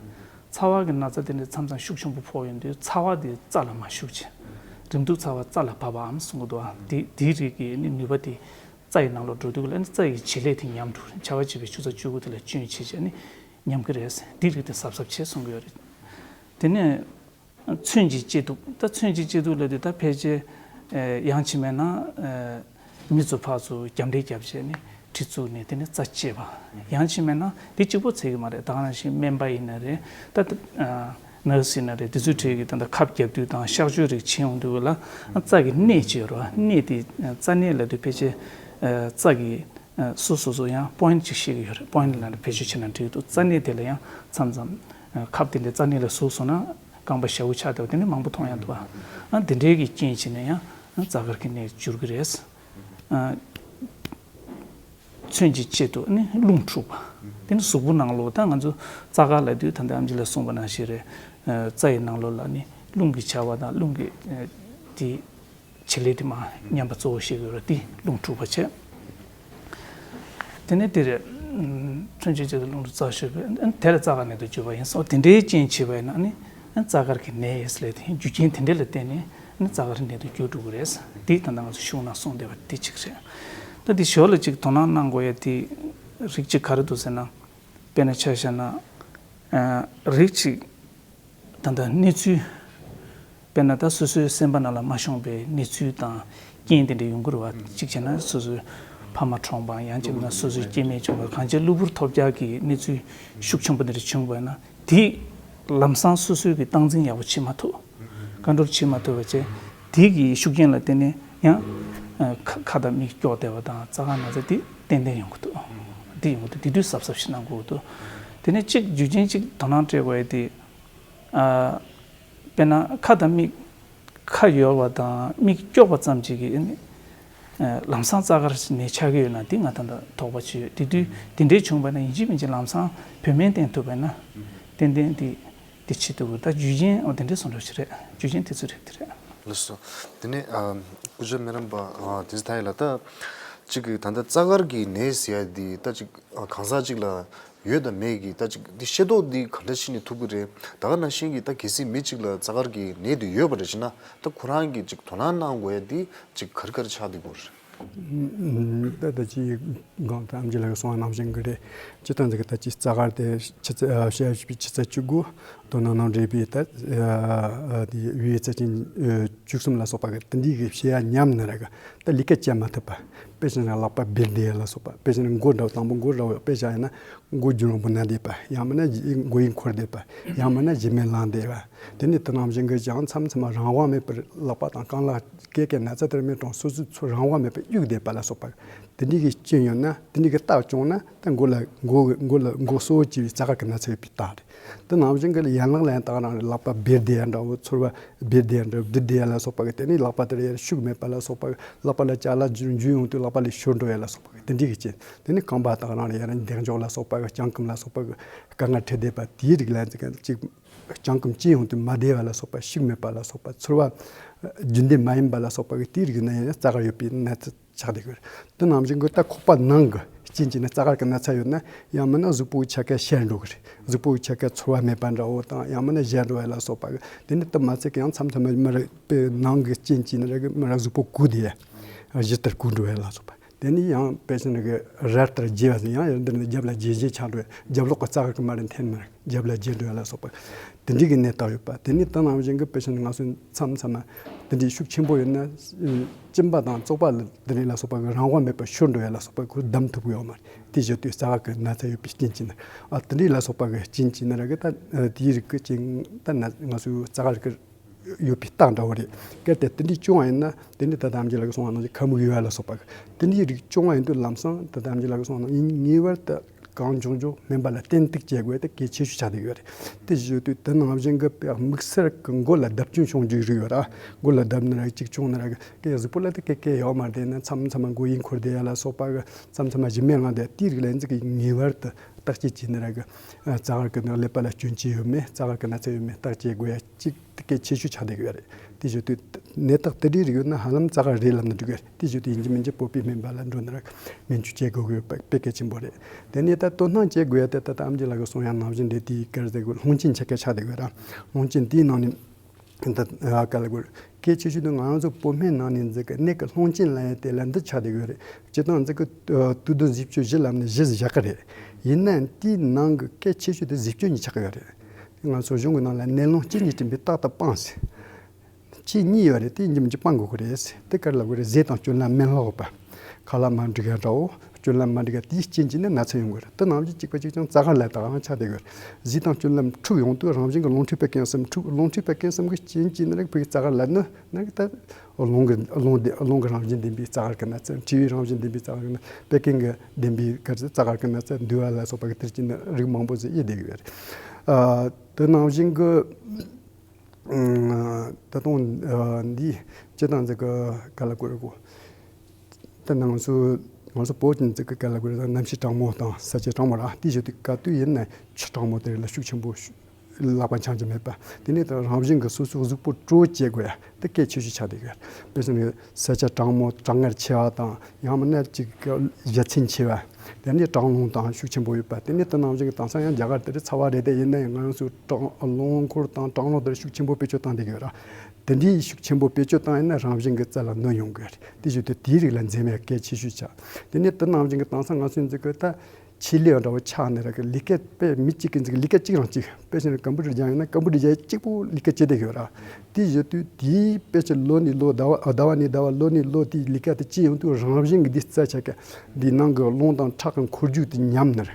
ཚ་བ་གི་ན་ཚ་དེ་འདྲ་མཚམས་མཚམས་ཤུགས་ཆེན་པོ་ཕོག་ཡོང་དུས་ཚ་བ་དེ་རྩ་ལ་མར་ཞུགས་བྱས། རིམས་དུག་ཚ་བ་རྩ་ལ་བབས་པའམ་གསུང་གི་འདུག་པ། དེ་དེའི་རིགས་ཀྱི་ནི་ནུས་པ་དེ་རྩ་ཡི་ནང་ལོགས་འགྲོ་དུས་ལ་ནི་རྩ་ཡི་བྱེད་ལས་དེ་ཉམས་འགྲོ། བྱ་བ་བྱེད་པའི་ཆུ་ཚ་བཅུ་དགུ་དེ་ལ་སྐྱོན་བྱེད་བྱས་ནི་ཉམས་ཀྱི་རེད། འདི་རིགས་དེ་གཟབ་གཟབ་བྱེད་གསུང་གི་ཡོད་རེད། དེ་ནས་མཚོན་གྱི་སྐྱེ་དུག་ད་མཚོན་གྱི་སྐྱེ་དུག་ལབ་དུས་ད་ཕལ་ཆེར་ཡང་ཅིག་མེད་ན་མི་ཚོ་ཕར་ཚུར་རྒྱབ་འདྲེ་རྒྱབ་བྱས་ནས་གྲི་བཙུགས་ནས་དེ་ནས་རྩ་བཅད་པ། ཡང་ཅིག་མེད་ན་དེ་གཅིག་པོ་ཚད་ཀྱི་མ་རེད། ད་ག་ནང་བཞིན་སྨན་པ་ཡིན་ན་རེད། ད་ནར་སི་ཡིན་ན་རེད། དེ་ཚོའི་གྲས་ཀྱིས་ད་ལྟ་ཁབ་རྒྱག་དུས་དང་གཤག་བཅོས་རིགས་བྱེད་ཡོང་དུས་ལ་རྩ་གི་གནད་ཅིག་ཡོད་རེད་པ། གནད་དེ་རྩ་གནད་ལབ་དུས་ཕལ་ཆེར་རྩ་གི་སོ་སོ་སོ་ཡང་པོ་ཡིན་ཊི་ཅིག་ཤེས་ཀྱི་ཡོད་རེད། པོ་ཡིན་ཊི་ལབ་ན་བེད་སྤྱོད་བྱས་ན་འགྲིག་འདུག་རྩ་གནད་དེ་ལ་ཡང་མཚམས་མཚམས་ཁབ་དེ་འདྲ་རྩ་གནད་ལ་ཟུག་སོང་ན་རྐང་པ་ཞ་བོ་ཆགས་བསྡད་པ་དེ་འདྲ་མང་པོ་མཐོང་ཡ་འདུག་པ། ཨ་དེ་འདྲའི་གི་རྐྱེན་བྱས་ནས་ཡང་རྩ་དཀར་གྱི་ནད་འགྱུར་གྱི་རེད། ཨ་མཚོན་གྱི་ཆེད་དུ་ནི་རླུང་འཁྲུགས་པ། དེ་ནི་གཟུགས་པོ་ནང་ལོགས་ད་ང་ཚོ་རྩ་དཀར་ལབ་དུས་ད་ལྟ་ཨེམ་ཆི་ལགས་གསུངས་པ་ནང་བཞིན་རེད། རྩ་ཡི་ནང་ལོགས་ལ་ནི་རླུང་གི་བྱ་བ་དང་རླུང་གི་དེ་བྱེད་ལས་དེ་མར་ཉམས་པ་གཙོ་བོ་བཤད་ཀྱི་ཡོད་རེད། དེ་རླུང་འཁྲུགས་པ་བྱས། དེ་ནས་དེ་རེད། མཚོན་བྱེད་ཆེད་དུ་རླུང་འཁྲུགས་རྩ་ཤོར་བས་དེ་ལ་རྩ་དཀར་ནད་དུ་གྱུར་པ་ཡིན་སོགས་དེ་འདྲའི་རྐྱེན་བྱས་པ་ཡིན་ན་ནི་རྩ་དཀར་གྱི་ནད་ཡིན་ཟེར་ལས་དེ་རྒྱུ་རྐྱེན་དེ་འདྲ་ལ་བརྟེན་ནས་རྩ་དཀར་ནད་དུ་གྱུར་འགྲོ་གི་རེད། དེ་ད་ལྟ་ང་ཚོ་གཞུང་ནང་གསུངས་བསྡད་པ་དེ་གཅིག་རེད། ད་དེ་ཞོར་ལ་གཅིག་དོ་སྣང་གནང་དགོས་ཡ་དེ་རིགས་གཅིག་ག་རེ་འདུག་ཟེར་ན། དཔེར་ན་ཆ་བཞག་ན། རིགས་གཅིག་ད་ལྟ་གནས་ཚུལ། དཔེར་ན་ད་སོ་སོའི་སེམས་པ་ནང་ལ་མ་ཤོང་པའི་གནས་ཚུལ་དང་རྐྱེན་དེ་འདྲ་ཡོང་གི་རེད་པ། གཅིག་བྱས་ན་སོ་སོའི་ཕ་མ་གྲོངས་པའམ་ཡང་གཅིག་ན་སོ་སོའི་སྐྱེ་དམན་བྱུང་བ། གང་ཅི་གློ་བུར་ཐོལ་རྒྱག་གི་གནས་ཚུལ་ཤུགས་ཆེན་པོ་འདི་འདྲ་བྱུང་བ་ན་དེ་ལམ་སང་སོ་སོའི་གི་སྟངས་འཛིན་ཡག་པོ་བྱེད་མ་ཐུབ། ཀོན་ཊོལ་བྱེད་མ་ཐུབ་པ་བྱས། དེ་གི་ཤུགས་རྐྱེན་ལ་བརྟེན་ནས་ཡང་ཁ་ཁ་དང་མིག་སྐྱོ་བསྡད་པ་དང་རྩ་དཀར་ན་ཚ་དེ་ཏན་ཏན་ཡོང་གི་འདུག་དེ་ཡོང་གི་འདུག་དེ་དུས་གཟབ་གཟབ་ཞིག་གནང་དགོས་འདུག་དེ་ནས་གཅིག་རྒྱུ་རྐྱེན་གཅིག་དོ་སྣང་སྤྲད་དགོས་ཡ་དེ། དཔེར་ན་ཁ་དང་མིག་ཁ་ཡོར་བ་དང་མིག་སྐྱོ་བ་ཙམ་གཅིག་གིས་ལམ་སང་རྩ་དཀར་ནད་ཆགས་ཀྱི་ཡོད་ན་དེ་ང་ད་ལྟ་དོགས་པ་ཅིག་ཡོད། དེ་དུས་དེ་འདྲའི་བྱུང་བ་ན་ཡིན་གཅིག་མིན་གཅིག་ལམ་སང་བོད་སྨན་བསྟེན་ཐུབ་པ་ན་ཏན་ཏན་དེ། དེ་བྱེད་ཐུབ་ཀྱི། ད་རྒྱུ་རྐྱེན་འོ་དེ་འདྲའི་བཟོ་འདྲ་ཞིག་རེད། རྒྱུ་རྐྱེན་དེ་ཚོ་རེད། དེ་རེད། ལགས་སོ། དེ་ནས་ཨ་སྐུ་ཞབས་སྨན་རམས་པ་ཨ་དེ་ཚོ་ད་ཡིན་ལ་ད་ཅིག་གི་ད་ལྟ་རྩ་དཀར་གྱི་ནད་ཟེར་ཡ་འདི་ད་ཅིག་ཨ་གང་ཟག་ཅིག་ལ་ཡོད་དང་མེད་ཀྱི་ད་ཅིག་འདི་ཤེས་རྟོགས་འདི་ག་འདྲ་བྱས་ནས་ཐུབ་ཀྱི་རེད། ད་ག་ནང་བཞིན་གྱི་ད་གལ་སྲིད་མི་གཅིག་ལ་རྩ་དཀར་གྱི་ནད་འདི་ཡོད་པ་རེད་ཅེ་ན་ད་ཁོ་རང་གིས་ཅིག་དོ་སྣང་གནང་དགོས་ཡ་འདི་ཅིག་ག་རེ་ག་རེ་ཆགས་བསྡད་ཀྱི་ཡོད་རེད། ད་ད་ཅི་གང་ད་ཨམ་ཆི་ལགས་གསུང་བ་ནང་བཞིན་གི་རེད། སྤྱི་བཏང་ཟིག་ད་ཅི་རྩ་གར་དེ་ཆུ་ཚོད་ཨ་བྱ་བྱིས་པའི་ཆུ་ཚོད་བཅུ་དགུ་དོ་སྣང་ནང་འདྲེས་པའི་ད་ཨ་དེ་བའི་རྩ་ཅན་བཅུ་གསུམ་ལ་སོགས་པ་གི་དེ་འདྲའི་གི་བྱེད་ཡ་ཉམས་ནི་ར་གི་ད་ལས་ཀ་བྱེད་མ་ཐུབ་པ། དཔེ་བཞག་ན་ལག་པ་འབལ་བསྡད་ཡ་ལ་སོགས་པ། དཔེ་བཞག་ན་མགོ་འདྲ་བོ་དང་པོ་མགོ་འདྲ་བོ་དཔེ་བཞག་ཡ་ན་མགོ་རྒྱུ་རིང་པོ་ན་བསྡད་པ། ཡང་མིན་ན་མགོ་ཡི་འཁོར་བསྡད་པ། ཡང་མིན་ན་གཞི་མེད་ལངས་བསྡད་པ། དེ་ནས་དེ་ནང་བཞིན་གྱི་ཡང་མཚམས་མཚམས་རང་དབང་མེད་པར་ལག་པ་དང་རྐང་ལག་སྐེ་སྐེ་ན་ཚ་དེར་མེད་གྲོང་སོ་སོའི་ཚུར་རང་དབང་མེད་པར་གཡུག་བསྡད་པ་ལ་སོགས་པ། དེ་འདྲའི་གི་རྐྱེན་ཡོད་ན། དེ་འདྲའི་གི་རྟགས་བྱུང་ན་ད་མགོ་ལ་མགོ་མགོ་ལ་མགོ་གསོ་བོ་བྱས་པའི་རྩ་ག་གི་ན་ཚ་ཡོད་པའི་རྟགས་རེད། དེ་ནང་བཞིན་གི་ཡན་ལག་ལ་ཡང་དག་རང་རེད། ལག་པ་འབལ་བསྡད་ཡ་འདྲ་བོ། ཚོར་བ་འབལ་བསྡད་ཡ་འདྲ་བོ། སྡུད་བསྡད་ཡ་ལ་སོགས་པ་གི། དེ་ནས་ལག་པ་དེར་ཡར་ཤུགས་མེད་པ་ལ་སོགས་པ་གི། ལག་པ་ལ་ཅ་ལག་འཇུ་འཇུ་ཡོང་དུས་ལག་པ་ལས་ཤོར་འགྲོ་ཡ་ལ་སོགས་པ་གི། དེ་འདྲའི་གི་རྐྱེན། དེ་ནས་རྐང་པ་དག་རང་རེད། ཡར་འདེགས་འཇོག་ལ་སོགས་པ་གི། བརྐྱང་བསྐུམ་ལ་སོགས་པ་གི་དཀའ་ངལ་འཕྲད་བསྡད་པ་དེའི་རིགས་ལ་ཅིག་བརྐྱང་བསྐུམ་བྱེད་ཡོང་དུས་མ་བདེ་བ་ལ་སོགས་པ། ཤུགས་མེད་པ་ལ་སོགས་པ། ཚོར་བ་རྒྱུན་ལྡན་མ་ཡིན་པ་ལ་སོགས་པ་གི་དེའི་རིགས་ན་ཡང་རྩ་ག་ཡོད་པའི་ན་ཚ་ཆགས་བསྡད་ཀྱི་རེད། དེ་ནང་བཞིན་གྱི་ད་ཁོག་པ་ནང་གི་རྐྱེན་གྱིས་ནི་རྩ་ག་གི་ན་ཚ་ཡོད་ན། ཡང་མིན་ན་གཟུགས་པོའི་ཆ་ག་བཤལ་འགྲོ་གི་རེད། གཟུགས་པོའི་ཆ་ག་ཚོར་བ་མེད་པ་འདྲ་བོ་དང་། ཡང་མིན་ན་བཞད་འགྲོ་ཡ་ལ་སོགས་པ་གི། དེ་ནི་དེ་མ་ཚད་ཀྱི་ཡང་མཚམས་མཚམས་མི་རེ་པའི་ནང་གི་རྐྱེན་གྱིས་ནི་ར་གི་མི་ར་གཟུགས་པོ་གུག་བསྡད་ཡ། གཞི་ལྟར་གུག་འགྲོ་ཡ་ལ་སོགས་པ། དེ་ནས་ཡང་དཔེ་ཆ་ནི་གི་རལ་ལྟར་རྒྱས་པ་ཟིན། ཡང་ཡང་འདིར་ནི་རྒྱབ་ལ་རྒྱས་རྒྱས་ཆགས་འགྲོ་ཡ། རྒྱབ་ལོགས་ཀྱི་རྩ་ག་གི་མ་རེད་འཐེན་ནི་ར་རྒྱབ་ལ་རྒྱས་འགྲོ་ཡ་ལ་སོགས་པ། དེ་འདྲའི་གི་ནད་རྟགས་ཡོད་པ། དེ་ནས་དེ་ནང་བཞིན་གྱི་དཔེ་ཆ་ནི་ང་ཚོ་མཚམས་མཚམས་དེ་འདྲའི་ཤུགས་ཆེན་པོ་ཡོད་ན། གཅིན་པ་དང་བཙོག་པ་ལ་དེ་འདྲའི་ལ་སོགས་པ་གི་རང་དབང་མེད་པར་ཤོར་འགྲོ་ཡ་ལ་སོགས་པ་ཁོ་བསྡམ་ཐུབ་ཀྱི་ཡོད་མ་རེད། དེ་བཞིན་དུ་རྩ་ག་གི་ན་ཚ་ཡོད་པའི་རྐྱེན་གྱིས་ནི། ཨ་དེ་འདྲའི་ལ་སོགས་པ་གི་རྐྱེན་གྱིས་ནི་ར་གི་ད་དེའི་རིགས་ཀྱི་རྐྱེན་ད་ན་ང་ཚོའི་རྩ་ག་གི་ཡོད་པའི་རྟགས་འདྲ་བོ་རེད། གལ་ཏེ་དེ་འདྲའི་བྱུང་བ་ཡིན་ན། དེ་ནི་ད་ལྟ་ཨམ་ཆི་ལགས་ཀྱིས་གསུངས་པ་ནང་བཞིན་ཁ་མིག་གཡོ་བ་ལ་སོགས་པ་གི་དེ་འདྲའི་རིགས་བྱུང་བ་ཡིན་དུས། ལམ་སང་ད་ལྟ་ཨམ་ཆི་ལགས་ཀྱིས་གསུངས་པ་ནང་བཞིན་ངེས་པར་དུ་གང་བྱུང་བྱུང་སྨན་པ་ལ་བསྟེན་གཏུགས་བྱེད་དགོས་དེ་གལ་ཆེ་ཤོས་ཆགས་བསྡད་ཡོད་རེད། དེ་བཞིན་དུ་དེ་ནང་བཞིན་གྱི་དམིགས་བསལ་གྱི་མགོ་ལ་བརྡབ་སྐྱོན་བྱུང་རྒྱུའི་རིགས་ཡོད་ར། མགོ་ལ་བརྡབ་ནི་ར་གཅིག་བྱུང་ནི་ར་གི་གཟུགས་པོ་ལ་དེ་གས་གས་ཡོད་མ་རེད་ན། མཚམས་མཚམས་མགོ་ཡི་འཁོར་བསྡད་ཡ་ལ་སོགས་པ་གི། མཚམས་མཚམས་གཞི་མེད་ལངས་བསྡད་ཡ། དེའི་རིགས་ལ་ཡིན་ཙི་གི་ངེས་པར་དུ་བརྟག་དཔྱད་བྱས་ནི་ར་གི་རྩ་ག་གི་ནི་ཀླད་པ་ལ་སྐྱོན་ཅི་ཡོད་མེད། རྩ་ག་གི་ན་ཚ་ཡོད་མེད་བརྟག་དཔྱད་དགོས་ཡ་གཅིག་དེ་གལ་ཆེ་ཤོས་ཆགས་བསྡད་ཀྱི་ཡོད་རེད། དེ་བཞིན་དུ་ནད་རྟགས་དེ་འདྲའི་རིགས་ཡོད་ན་ཧ་ལམ་རྩ་ག་རེད་ལབ་ན་འགྲིག་གི་རེད། དེ་བཞིན་དུ་ཡིན་གཅིག་མིན་གཅིག་བོད་པའི་སྨན་པ་ལ་འགྲོ་ནི་ར་སྨན་བཅོས་བྱེད་དགོས་ཀྱི་ཡོད་པ་དཔེ་གལ་ཆེན་པོ་རེད། དེ་ནས་ད་དོ་སྣང་བྱེད་དགོས་ཡ་དེ་ད་ལྟ་ཨམ་ཆི་ལགས་ཀྱིས་གསུངས་ཡ་ནང་བཞིན་རེད། དེའི་སྐར་ཟེར་དགོས་སློང་རྐྱེན་ཆ་ག་ཆགས་བསྡད་ཀྱི་ཡོད་ར། སློང་རྐྱེན་དེའི་ནང་ནས་ད་ག་ལ་དགོས་གལ་ཆེ་ཤོས་དེ་ང་རང་ཚོ་བོད་སྨན་ནང་ནས་འཛིན་གི་ནད་ཀྱི་སློང་རྐྱེན་ལབ་ཡ་དེ་ལ་འདི་ཆགས་བསྡད་ཀྱི་ཡོད་རེད། སྤྱིར་བཏང་འཛིན་གི་དུས་བསྟུན་བཟོས་སྤྱོད་བཞི་ལབ་ནས་བཞི་བཞག་གི་རེད། ཡིན་ནའང་དེའི་ནང་གི་གལ་ཆེ་ཤོས་དེ་བཟོས་སྤྱོད་གཉིས་ཆགས་ཀྱི་ཡོད་རེད། ང་ཚོ་གཞུང་གི་ནང་ལ་ནད་སློང་རྐྱེན་གྱིས་བསྐྲུན་པའི་རྟགས་དང་དཔང་ཟེར། ཆོས་གཉིས་ཡོད་རེད། དེ་ཡིན་གཅིག་མིན་གཅིག་སྤང་དགོས་ཀྱི་རེད། དེ་ག་རེ་ལབ་དགོས་རེད། ཟས་དང་སྤྱོད་ལམ་སྨན་ལོག་པ། ཁ་ལག་མ་འགྲིག་ཡ་འདྲ་བོ། སྤྱོད་ལམ་མ་འགྲིག་ཡ་དེའི་རྐྱེན་གྱིས་ནི་ན་ཚ་ཡོང་གི་རེད། དེ་ནང་བཞིན་གཅིག་པ་གཅིག་རྐྱང་རྩ་ག་ལ་དག་ཡང་ཆགས་བསྡད་ཀྱི་རེད། ཟས་དང་སྤྱོད་ལམ་འཁྲུགས་ཡོང་དུས་རང་བཞིན་གྱི་རླུང་མཁྲིས་པའི་སྐེམ་སེམས་འཁྲུགས། རླུང་མཁྲིས་པའི་སྐེམ་སེམས་ཀྱི་རྐྱེན་གྱིས་ནི་རིགས་ཕུག་རྩ་ག་ལ་ནི་ནི་ད་རླུང་གི་རླུང་ལྡན་རླུང་གི་རང་བཞིན་ལྡན་པའི་རྩ་ག་གི་ན་ཚ། མཁྲིས་པའི་རང་བཞིན་ལྡན་པའི་རྩ་ག་གི་ན། པེ་ཀིན་གྱི་ལྡན་པའི་ག་རེ་རྩ་ག་གི་ན་ཚ། འདུས་པ་ལ་སོགས་པ་གི་དེར་གྱིས་ནི་རིགས་མང་པོ་ཟིག་དབྱེ་བསྡད་ཀྱི་ཡོད་རེད། ཨ་དེ་ནང་བཞིན་གྱི་ད་དུང་འདི་སྤྱིར་བཏང་ཟིག་གི་ག་ལ་དགོས་རེད་གོ། ད་ནང་སུ་ང་ཚོ་བོད་ཀྱི་ཟིག་གི་ག་ལ་དགོས་རེད། གནམ་གཤིས་གྲང་མོ་དང་ས་ཆ་གྲང་མོ་ར། དེ་བཞིན་དུ་ག་དུས་ཡིན་ན་ཆུ་གྲང་མོ་དེ་རིགས་ལ་ཤུགས་ཆེན་པོ་ལག་པ་འཆང་རྒྱུ་མེད་པ། དེ་ནས་ད་རང་བཞིན་གྱི་སོ་སོའི་གཟུགས་པོ་དྲོ་བྱེད་དགོས་ཡ་དེ་གལ་ཆེ་ཤོས་ཆགས་བསྡད་ཡོད། དཔེ་བཞག་ན་ས་ཆ་གྲང་མོ་གྲང་ངར་ཆེ་བ་དང་། ཡང་མིན་ན་ཅིག་བཞད་ཚན་ཆེ་བ། དེ་ནས་གྲང་རླུང་དང་ཤུགས་ཆེན་པོ་ཡོད་པ། དེ་ནས་དེ་ནང་བཞིན་གྱི་དེང་སང་ཡང་རྒྱ་གར་དེར་ཚ་བ་རེད་དེ། ཡིན་ན་ཡང་ང་རང་ཚོའི་གྲང་རླུང་འཁོར་དང་གྲང་རླུང་དེར་ཤུགས་ཆེན་པོ་བེད་སྤྱོད་བཏང་བསྡད་ཀྱི་ཡོད་ར། དེ་འདྲའི་ཤུགས་ཆེན་པོ་བེད་སྤྱོད་བཏང་ཡིན་ན་རང་བཞིན་གྱི་རྩ་ལ་གནོད་ཡོང་གི་རེད། དེ་བཞིན་དུ་དེའི་རིགས་ལ་འཛེམ་ཡ་གལ་ཆེ་ཤོས་ཆགས། དེ་ནས་དེ་ནང་བཞིན་གྱི་དེང་སང་ང་ཚོའི་ཟིག་གི་ད་ཆེད་ལས་འདྲ་བོ་ཆགས་ནས་ར་གི་ལས་ཀ་དཔེ་མི་གཅིག་གི་ཟིག་ལས་ཀ་གཅིག་རང་གཅིག་དཔེ་བཞག་ན་ཀམ་པུ་ཊར་སྦྱངས་ཡོད་ན་ཀམ་པུ་ཊར་སྦྱངས་ཡ་གཅིག་པོ་ལས་ཀ་བྱེད་བསྡད་ཡོད་ར། དེ་བཞིན་དུ་དེའི་དཔེ་ཆ་ལོ་ནས་ལོ་ཟླ་བ་ཟླ་བ་ནས་ཟླ་བ་ལོ་ནས་ལོ་དེའི་ལས་ཀ་དེ་བྱེད་ཡོང་དུས་རང་བཞིན་གྱི་དེའི་རྩ་ཆ་ག་འདིའི་ནང་གི་རླུང་དང་ཁྲག་གི་འཁོར་རྒྱུག་དེ་ཉམས་ནས་ར་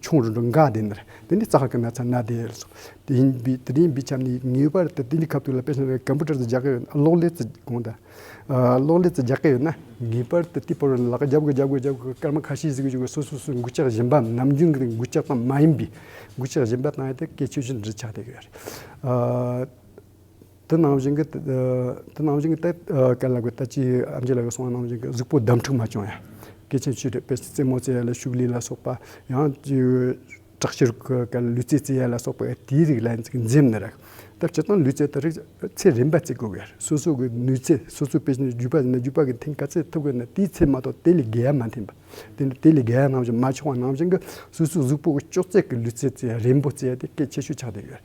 ཆུང་རུ་འགྲོ་འགག་བསྡད་ནས་ར། དེ་ནས་རྩ་ཁ་གི་ན་ཚ་ན་བསྡད་ཡོད་སོང་། དེ་ཡིན་པའི་དེ་ཡིན་པའི་ཆ་ནས་ངེས་པར་དུ་དེ་འདྲའི་སྐབས་དུས་ལ་དཔེ་བཞག་ན་ཀམ་པུ་ཊར་དེ་རྒྱག་གི་ཡོད་ན། གློག་ཀླད་དེ་གོང་དུ་གློག་ཀླད་དེ་རྒྱག་གི་ཡོད་ན་ངེས་པར་དུ་དེའི་བར་ལ་ལག་རྒྱབ་གི་རྒྱབ་གི་རྒྱབ་གི་སྐར་མ་ཁ་ཤས་ཟིག་གི་སོ་སོ་སོའི་འགུལ་ལྕག་གཞན་པ་ནམ་རྒྱུན་གྱི་འགུལ་ལྕག་དང་མ་ཡིན་པའི་འགུལ་ལྕག་གཞན་པ་བཏང་ཡ་དེ་གལ་ཆེ་ཤོས་འདྲ་ཆགས་བསྡད་ཀྱི་ཡོད་རེད། དེ་ནང་བཞིན་གྱི་དེ་ནང་བཞིན་གྱི་ད་ག་ལ་དགོས། ད་ཅི་ཨམ་ཆི་ལགས་ཀྱིས་གསུངས་པ་ནང་བཞིན་གྱི་གཟུགས་པོ་བསྡམས་འཁྲུག་མ་བྱུང་ཡ་གལ་ཆེན་ཤོས་རེད། དཔེ་རྩེད་མོ་རྩེ་ཡ་ལ་ཤུགས་ལས་ལ་སོགས་པ། ཡང་ཅི་ ལྟག་ཤར་གྱི་ལུས་རྩལ་རྩེ་ཡ་ལ་སོགས་པ་དེའི་རིགས་ལ་འཛེམ་ནི་རེད། ད་སྤྱིར་བཏང་ལུས་རྩལ་དེ་རིགས་ཚེ་རིམ་པ་རྩེ་དགོས་ཀྱི་རེད། སོ་སོ་གི་ནུས་ཚད། སོ་སོ་དཔེར་ན་རྒྱུག་པ་ཡིན་ན་རྒྱུག་པ་གི་ཐེངས་ག་ཚོད་ཐུབ་དགོས་ན་དེའི་ཚད་མ་གཏོགས་དེ་ལས་བརྒལ་ཡ་མ་འཐེན་པ། དེ་ནི་དེ་ལས་བརྒལ་ཡ་ནང་བཞིན་མ་ཆོག་པ་ནང་བཞིན་གྱི་སོ་སོའི་གཟུགས་པོ་གི་ཅོག་ཙེ་གི་ལུས་རྩལ་རྩེ་ཡ། རིམ་པ་རྩེ་ཡ་དེ་གལ་ཆེ་ཤོས་ཆགས་བསྡད་ཡོད་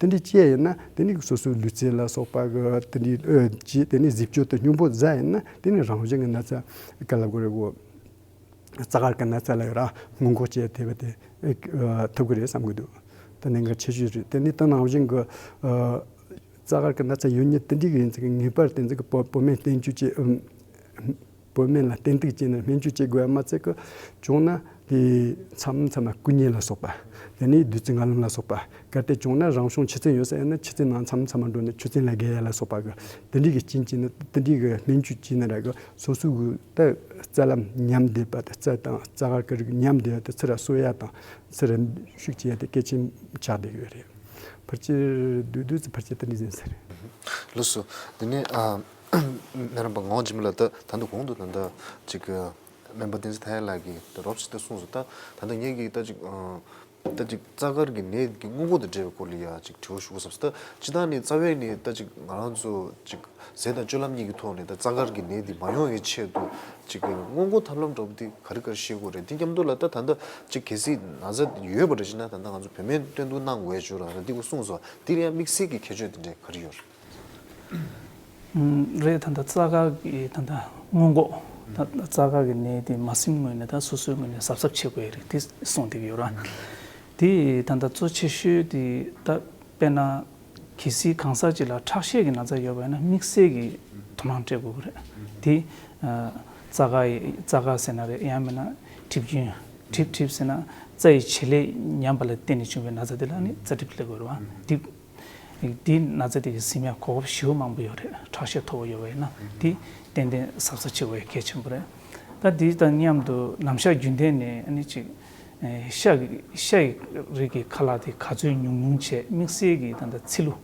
རེད། དེ་འདྲ་བྱས་ཡིན་ན་དེ་ནི་སོ་སོའི་ལུས་རྩལ་ལ་སོགས་པ་གི་དེ་འདྲའི་ཨ་ཅི་དེ་ནི་གཟི་བརྗིད་དེ་སྙོམས་པོ་ཟ་ཡིན་ན་དེ་ནི་རང་བཞིན་གྱི་ན་ཚ་ག་ལ་དགོས་རེད་གོ། རྩ་དཀར་གྱི་ན་ཚ་ལ་ཡོད་ར་སྔོན་འགོག་བྱེད་ཐུབ་པ་དེ་ཨ་ཐུབ་ཀྱི་རེད་བསམ་གྱི་འདུག་དེ་གནད་འགག་ཆེ་ཤོས་རེད། དེ་ནི་ད་ནང་བཞིན་གྱི་ཨ་རྩ་དཀར་གྱི་ན་ཚ་ཡོད་མཁན་དེ་འདྲའི་གི་ཡིན་ཙང་ངེས་པར་དེ་ཚོ་གི་བོད་བོད་སྨན་བསྟེན་བཅོས་བྱེད། ཨམ། བོད་སྨན་ལ་བསྟེན་གཏུག་བྱས་ནས་སྨན་བཅོས་བྱེད་དགོས་པ་མ་ཚད་ཀྱི་བྱུང་ན་དེ་མཚམས་མཚམས་ལ་སྐུ་མཉེ་ལ་སོགས་པ། དེ་ནས་བདུད་རྩི་ལྔ་ལམ་ལ་སོགས་པ། གལ་ཏེ་བྱུང་ན་རང་བྱུང་ཆུ་ཚན་ཡོད་ས་ཡིན་ན་ཆུ་ཚན་ནང་མཚམས་མཚམས་ལ་འགྲོ་ནས་ཆུ་ཚན་ལ་བརྒལ་ཡ་ལ་སོགས་པ་གི་དེ་འདྲའི་གི་རྐྱེན་གྱིས་ནི་དེ་འདྲའི་གི་སྨན་བཅོས་བྱས་ནི་ར་གི་སོ་སོ་གི་ད་རྩ་ལམ་ཉམས་བསྡད་པ་དང་། རྩ་དང་རྩ་དཀར་གྱི་རིགས་ཉམས་བསྡད་པ་དེ་ཚུར་གསོ་ཡ་དང་ཚུར་ཤུགས་བྱེད་ཡ་དེ་གལ་ཆེན་ཆགས་བསྡད་ཡོད་རེད། ཕལ་ཆེར་བསྡུས་བསྡུས་ཚེ་ཕལ་ཆེར་དེ་འདྲ་ཡིན་ས་རེད། ལགས་སོ། དེ་ནས་ཨ། སྨན་རམས་པ་ངག་དབང་འཇིགས་མེད་ལགས། ད་ད་ལྟ་གོང་དུ་ད་ལྟ་ཅིག་སྨན་པ་བསྟན་འཛིན་མཐའ་ཡས་ལགས་ཀྱིས་ད་རོབ་ཙམ་ད་གསུངས་སོང་། ད་ད་ལྟ་ངེད་ཀྱིས་ད་ཅིག་ཨ། ད་ཅིག་རྩ་དཀར་གྱི་ནད་ཀྱི་སྔོན་འགོག་དང་འབྲེལ་བའི་སྐོར་ལ་ཡ་ཅིག་དྲི་བ་ཞུ་བསམ་སོང་། ད་སྤྱིར་བཏང་ནས་རྩ་བའི་ནས་ད་ཅིག་ང་རང་ཚོ་ཅིག་ཟས་དང་སྤྱོད་ལམ་གཉིས་ཀྱི་ཐོག་ནས་ད་རྩ་དཀར་གྱི་ནད་འདི་མ་ཡོང་བའི་ཆེད་དུ་ཅིག་སྔོན་འགོག་ཐབས་ལམ་འདྲ་པོ་འདི་ག་རེ་ག་རེ་ཤེས་དགོས་རེད། དེ་མཉམ་དུ་ལ་ད་ད་ལྟ་ཅིག་གལ་སྲིད་ན་ཚ་ཡོད་པ་འདྲ་ཞིག་ན་ད་ལྟ་ང་ཚོ་བོད་སྨན་བསྟེན་གཏུག་གནང་དགོས་ཡ་ཅིག་ཡོད་རེད། ད་འདི་སྐོར་གསུངས་སོང་། དེ་ལ་ཡང་དམིགས་བསལ་གྱི་ཁྱད་ཆོས་དེ་འདྲ་ག་རེ་ཡོད་རེད། ཨུམ། རེད། ད་ལྟ་རྩ་དཀར་གྱི་ད་ལྟ་སྔོན་འགོག་ད་ལྟ་རྩ་དཀར་གྱི་ནད་དེ་མ་ཟིན་སྔོན་ནས་ད་སོ་སོའི་ངོས་ནས་གཟབ་གཟབ་བྱེད་དགོས་ཡ་རེད། དེ་གསུངས་བསྡད་ཀྱི་ཡོད་ར། དེ་ད་ལྟ་གཙོ་ཆེ་ཤོས་དེ་ད་དཔེར་ན་གལ་སྲིད་གང་ཟག་ཅིག་ལ་ཁྲག་ཤེད་ཀྱི་ན་ཚ་ཡོད་པ་ཡིན་ན་དམིགས་བསལ་གྱི་དོ་སྣང་སྤྲད་དགོས་ཀྱི་རེད། དེ་ཨ་རྩ་དཀར་ཡི་རྩ་དཀར་ཟེར་ན་རེད། ཡང་མིན་ན་གྲིབ་སྐྱོན། གྲིབ་གྲིབ་ཟེར་ན་རྩ་ཡི་བྱེད་ལས་ཉམས་པ་ལ་བརྟེན་ནས་བྱུང་བའི་ན་ཚ་དེ་ལ་ནི་རྩ་གྲིབ་ལབ་དགོས་རེད་བ། དེ་དེའི་ན་ཚ་དེ་གི་ཟིན་ཡ་གོ་སྐབས་ཞེ་པོ་མང་པོ་ཡོད་རེད། ཁྲག་ཤེད་མཐོ་པོ་ཡོད་པ་ཡིན་ན་དེ་ཏན་ཏན་གཟབ་གཟབ་བྱེད་དགོས་ཡ་གལ་ཆེན་པོ་རེད། ད་དེ་དང་མཉམ་དུ་ནམ་ཞག་རྒྱུན་ལྡན་ནས་ཨ་ནི་ཅིག་ཨེ་ཤ་གི་ཤ་ཡི་རིགས་ཀྱི་ཁ་ལག་དེ་ག་ཚོད་ཉུང་ཉུང་བྱས། དམིགས་བསལ་གྱི་ད་ལྟ་ཚིལ་ལུ།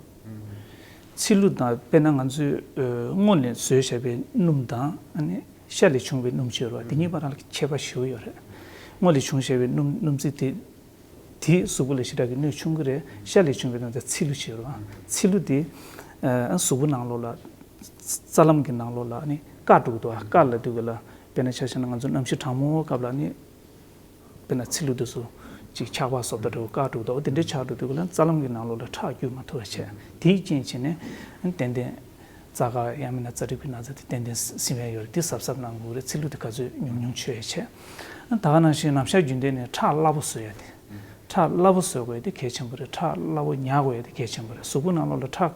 ཚིལ་ལུ་དང་དཔེར་ན་ང་ཚོས་ཨེ་སྔོ་ནས་བཟོས་བཞག་པའི་སྣུམ་དང་ཨ་ནི་ཤ་ལས་བྱུང་བའི་སྣུམ་ཅིག་ཡོད་རེད་བ། དེ་གཉིས་བར་ལ་ཁྱད་པར་ཞེ་པོ་ཡོད་རེད། སྔོ་ལས་བྱུང་བཞག་པའི་སྣུམ་སྣུམ་རྩི་དེ་དེ་གཟུགས་པོ་ལ་ཞེ་དྲག་གི་གནོད་ཆུང་གི་རེད། ཤ་ལས་བྱུང་བའི་ནང་དུ་ཚིལ་ལུ་ཅིག་ཡོད་རེད་བ། ཚིལ་ལུ་དེ་ཨ་གཟུགས་པོ་ནང་ལོགས་ལ་རྩ་ལམ་གྱི་ནང་ལོགས་ལ་ནི་བཀག་འགྲོ་གི་འདུག་བ། བཀག་ལབ་དུས་ག་ལ་དཔེར་ན་ཆ་བཞག་ན་ང་ཚོ་གནམ་གཤིས་གྲང་མོའི་སྐབས་ལ་ནི་དཔེར་ན་ཚིལ་ལུ་དེ་ཚོ་ཅིག་ཆགས་པ་བཟོ་ལྟ་འདྲ་བོ་བཀག་འགྲོ་གི་འདུག་དེ་འདྲ་ཆགས་འགྲོ་དུས་ག་ལ་རྩ་ལམ་གྱི་ནང་ལོགས་ལ་ཁྲག་རྒྱུག་མ་ཐུབ་པ་བྱས། དེའི་རྐྱེན་བྱས་ནས་ཏན་ཏན་རྩ་དཀར་ཡང་མིན་ན་རྩ་གྲིབ་ཀྱི་ན་ཚ་དེ་ཏན་ཏན་ཟིན་ཡ་ཡོད་རེད། དེ་གཟབ་གཟབ་གནང་དགོས་རེད། ཚིལ་ལུ་དེ་ག་ཚོད་ཉུང་ཉུང་མཆོད་ཡ་བྱས། ད་ག་ནང་བཞིན་ནམ་ཞག་རྒྱུན་ལྡན་ནས་ཁྲག་སླ་པོ་བཟོ་ཡ་དེ། ཁྲག་སླ་པོ་བཟོ་དགོས་ཡ་དེ་གལ་ཆེན་པོ་རེད། ཁྲག་སླ་པོ་ཉར་དགོས་ཡ་དེ་གལ་ཆེན་པོ་རེད། གཟུགས་པོ་ནང་ལོགས་ལ་ཁྲག་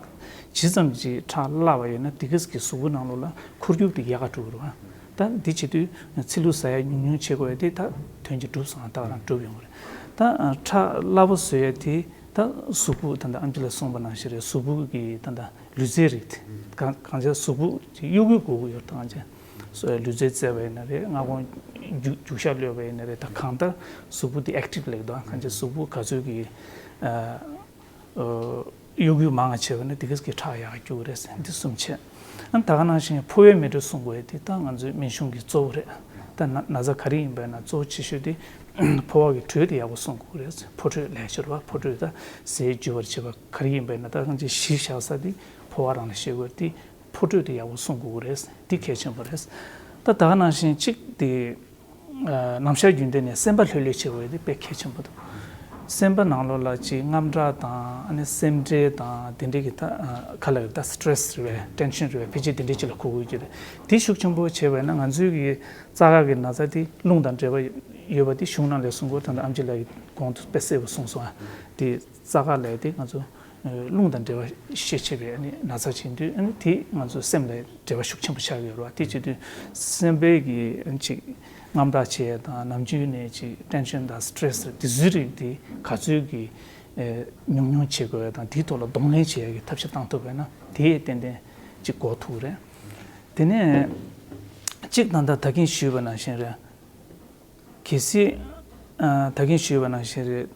ཇི་ཙམ་གྱིས་ཁྲག་སླ་བ་ཡོད་ན་དེ་ག་ཙམ་གྱིས་གཟུགས་པོ་ནང་ལོགས་ལ་འཁོར་རྒྱུག་དེ་ཡག་ག་འགྲོ་གི་རེད་བ། ད་འདི་བྱེད་དུས་ཚིལ་ལུ་ཟ་ཡ་ཉུང་ཉུང་བྱེད་དགོས་ཡ་དེ་ད་དོན་གྱིས་འགྲུབ་སོང་། ད་ག་རང་འགྲུབ་ཡོང་གི་རེད། ད་ཁྲག་སླ་པོ་བཟོ་ཡ་དེ་ད་གཟུགས་པོ་ད་ལྟ་ཨམ་ཆི་ལགས་གསུངས་པ་ནང་བཞིན་རེད། གཟུགས་པོ་གི་ད་ལྟ་ལུས་རྩལ་རེད། གང་གང་ཅི་གཟུགས་པོ་གཡོ་འགུལ་དགོས་ཀྱི་ཡོད། ད་གང་ཅི་ལུས་རྩལ་རྩེད་པ་ཡིན་ན་རེད། སྔ་དགོང་རྒྱུག་རྒྱུག་ཤར་གློད་པ་ཡིན་ན་རེད། ད་གང་ལྟར་གཟུགས་པོ་དེ་ཨེག་ཊིབ་ལབ་ཀྱི་འདུག་གང་ཅི་གཟུགས་པོ་ག་ཚོད་ཀྱི་ཨ། གཡོ་འགུལ་མང་བ་བྱས་པ་ན་དེ་ག་ཙམ་གྱིས་ཁྲག་ཡག་ག་རྒྱུག་གི་རེད་ཟེར། འདི་གསུམ་བྱས། ཨ་ནི་ད་ག་ནང་བཞིན་ཕོ་བའི་མེ་དྲོད་སྲུང་དགོས་ཡ་དེ་ད་ང་ཚོའི་སྨན་གཞུང་གི་གཙོ་བོ་རེད། ད་ན་ན་ཚ་ག་རེ་ཡིན་པ་ཡིན་ན་གཙོ་བོ་ཆེ་ཤོས་དེ་ཕོ་བ་གི་དྲོད་དེ་ཡག་པོ་སྲུང་དགོས་རེད། ཕོ་དྲོད་ལས་སྦྱོར་བ། ཕོ་དྲོད་ད་ཟས་འཇུ་བར་བྱེད་པ་ག་རེ་ཡིན་པ་ཡིན་ན་ད་ང་ཚོས་གཞི་བཞག་ས་དེ་ཕོ་བ་རང་ལ་བཤད་དགོས་རེད། དེ་ཕོ་དྲོད་དེ་ཡག་པོ་སྲུང་དགོས་རེད། དེ་གལ་ཆེན་པོ་རེད། ད་ད་ག་ནང་བཞིན་གཅིག་དེ། ཨ་ནམ་ཞག་རྒྱུན་ལྡན་ནས་སེམས་པ་ལྷོད་ལྷོད་བྱེད་དགོས་ཡ་དེ་དཔེ་གལ་ཆེན་པོ་འདུག་སེམས་པ་ནང་ལོགས་ལ་ཅིག་དངངས་སྐྲག་དང་ཨ་ནི་སེམས་ཁྲལ་དང་དེ་འདྲའི་གི་ད་ཨ་ག་ལ་ཡོད་ད་སི་ཊེ་རེ་སི་རེད་པས། ཊེན་ཤན་རེད་པས། ཕལ་ཆེར་དེ་འདྲའི་ཅིག་ལ་གོ་དགོས་ཀྱི་རེད། དེ་ཤུགས་ཆེན་པོ་བྱས་པ་ཡིན་ན་ང་ཚོའི་གི་རྩ་ཁ་གི་ན་ཚ་དེ་རླུང་དང་འབྲེལ་བ་ཡོད་པ་དེ་གཞུང་ནང་ལ་གསུང་གོ། ད་ལྟ་ཨམ་ཆི་ལགས་ཀྱིས་གོང་དུ་དཔེ་གསལ་པོ་གསུངས་སོང་ཨ། དེ་རྩ་ཁ་ལབ་ཡ་དེ་ང་ཚོ་རླུང་དང་འབྲེལ་བ་ཤས་ཆེ་བའི་ཨ་ནི་ན་ཚ་ཅིག་ཡིན་དུས་ཨ་ནི་དེ་ང་ཚོ་སེམས་ལ་འབྲེལ་བ་ཤུགས་ཆེན་པོ་ཆགས་ཀྱི་ཡོད་རེད་བ། དེ་བྱེད་དུས་སེམས་པའི་གི་ཨ་ནི་ཅིག་དངངས་སྐྲག་བྱེད་ཡ་དང་ནམ་རྒྱུན་ནས་ཅིག་ཊེན་ཤན་དང་སི་ཊེ་རེ་སི་དེ་ཚོའི་རིགས་དེ་ག་ཚོད་ཀྱི་ཨེ་ཉུང་ཉུང་བྱེད་དགོས་ཡ་དང་དེའི་ཐོག་ལ་གདོང་ལེན་བྱེད་ཡ་གི་ཐབས་ཤེས་བཏང་ཐུབ་པ་ཡིན་ན་དེ་ཏན་ཏན་ཅིག་འགོག་ཐུབ་ཀྱི་རེད། དེ་ནས་གཅིག་ད་ལྟ་ད་གིན་ཞུས་པ་ནང་བཞིན་རེད། གལ་སྲིད་ཨ་ད་གིན་ཞུས་པ་ནང་བཞིན་རེད།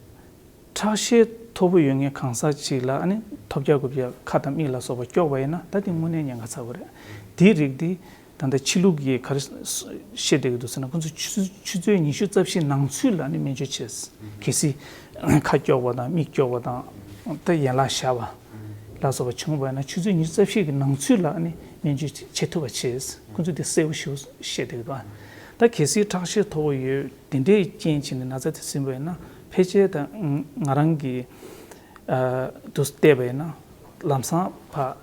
ཁྲག་ཤེད་མཐོ་པོ་ཡོད་མཁན་གང་ཟག་ཅིག་ལ་ཨ་ནི་ཐོལ་རྒྱག་རྐུབ་རྒྱག་ཁ་དང་མིག་ལ་སོགས་པ་སྐྱོགས་པ་ཡིན་ན་ད་དེ་དངོས་གནས་ཉེན་ཁ་ཚ་པོ་རེད། དེའི་རིགས་དེ་ ད་ལྟ་ཕྱི་ལུགས་ཀྱི་ག་རེ་བཤད་བསྡད་ཀྱི་འདུག་ཟེར་ན། ཁོང་ཚོ་ཆུ་ཆུ་ཚོད་ཉི་ཤུ་རྩ་བཞི་ནང་ཚུད་ལ་ནི་སྨན་བཅོས་བྱས། གལ་སྲིད་ཁ་སྐྱོག་པ་དང་མིག་སྐྱོག་པ་དང་ད་ཡན་ལག་ཞ་བ་ལ་སོགས་པ་བྱུང་བ་ན་ཆུ་ཚོད་ཉི་ཤུ་རྩ་བཞི་གི་ནང་ཚུད་ལ་ནི་སྨན་བཅོས་བྱེད་ཐུབ་པ་བྱས། ཁོང་ཚོ་དེ་གསལ་པོ་ཞེ་པོ་བཤད་བསྡད་ཀྱི་འདུག་ད་གལ་སྲིད་ཁྲག་ཤེད་མཐོ་པོ་ཡོད་དེ་འདྲའི་རྐྱེན་བྱས་ནས་ན་ཚ་དེ་ཟིན་པ་ཡིན་ན། ཕལ་ཆེར་ད་ང་རང་གིས་ཨ་དུ་བལྟས་པ་ཡིན་ན་ལམ་སང་ཕ་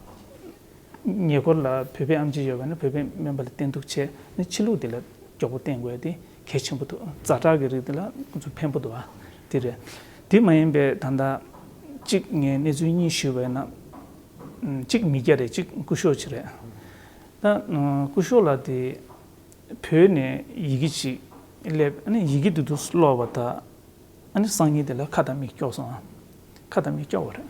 ཉེ་འཁོར་ལ་བོད་པའི་ཨེམ་ཆི་ཡོད་པ་ན་བོད་པའི་སྨན་པ་ལ་བསྟེན་གཏུགས་བྱས་ནས་ཕྱི་ལུགས་དེ་ལ་མགྱོགས་པོ་བསྟེན་དགོས་དེ་གལ་ཆེན་པོ་འདུག་ཛ་དྲག་གི་རིགས་དེ་ལ་ཁོང་ཚོ་ཕན་པོ་འདུག་ཨ། དེ་རེད། དེ་མ་ཡིན་པའི་ད་ལྟ་གཅིག་ངས་གནས་ཚུལ་གཉིས་ཞུས་པ་ཡིན་ན། གཅིག་མི་སྐྱ་རེད། གཅིག་སྐུ་ཞབས་ཅིག་རེད། ད་སྐུ་ཞབས་ལགས་དེ་བོད་ནས་ཡི་གེ་ཅིག་སླེབས། ཨ་ནི་ཡི་གེ་དེ་དུ་ཀློག་པ་དང་། ཨ་ནི་སང་ཉིན་དེ་ལ་ཁ་དང་མིག་སྐྱོག་སོང་ཨ། ཁ་དང་མིག་སྐྱོག་པ་རེད།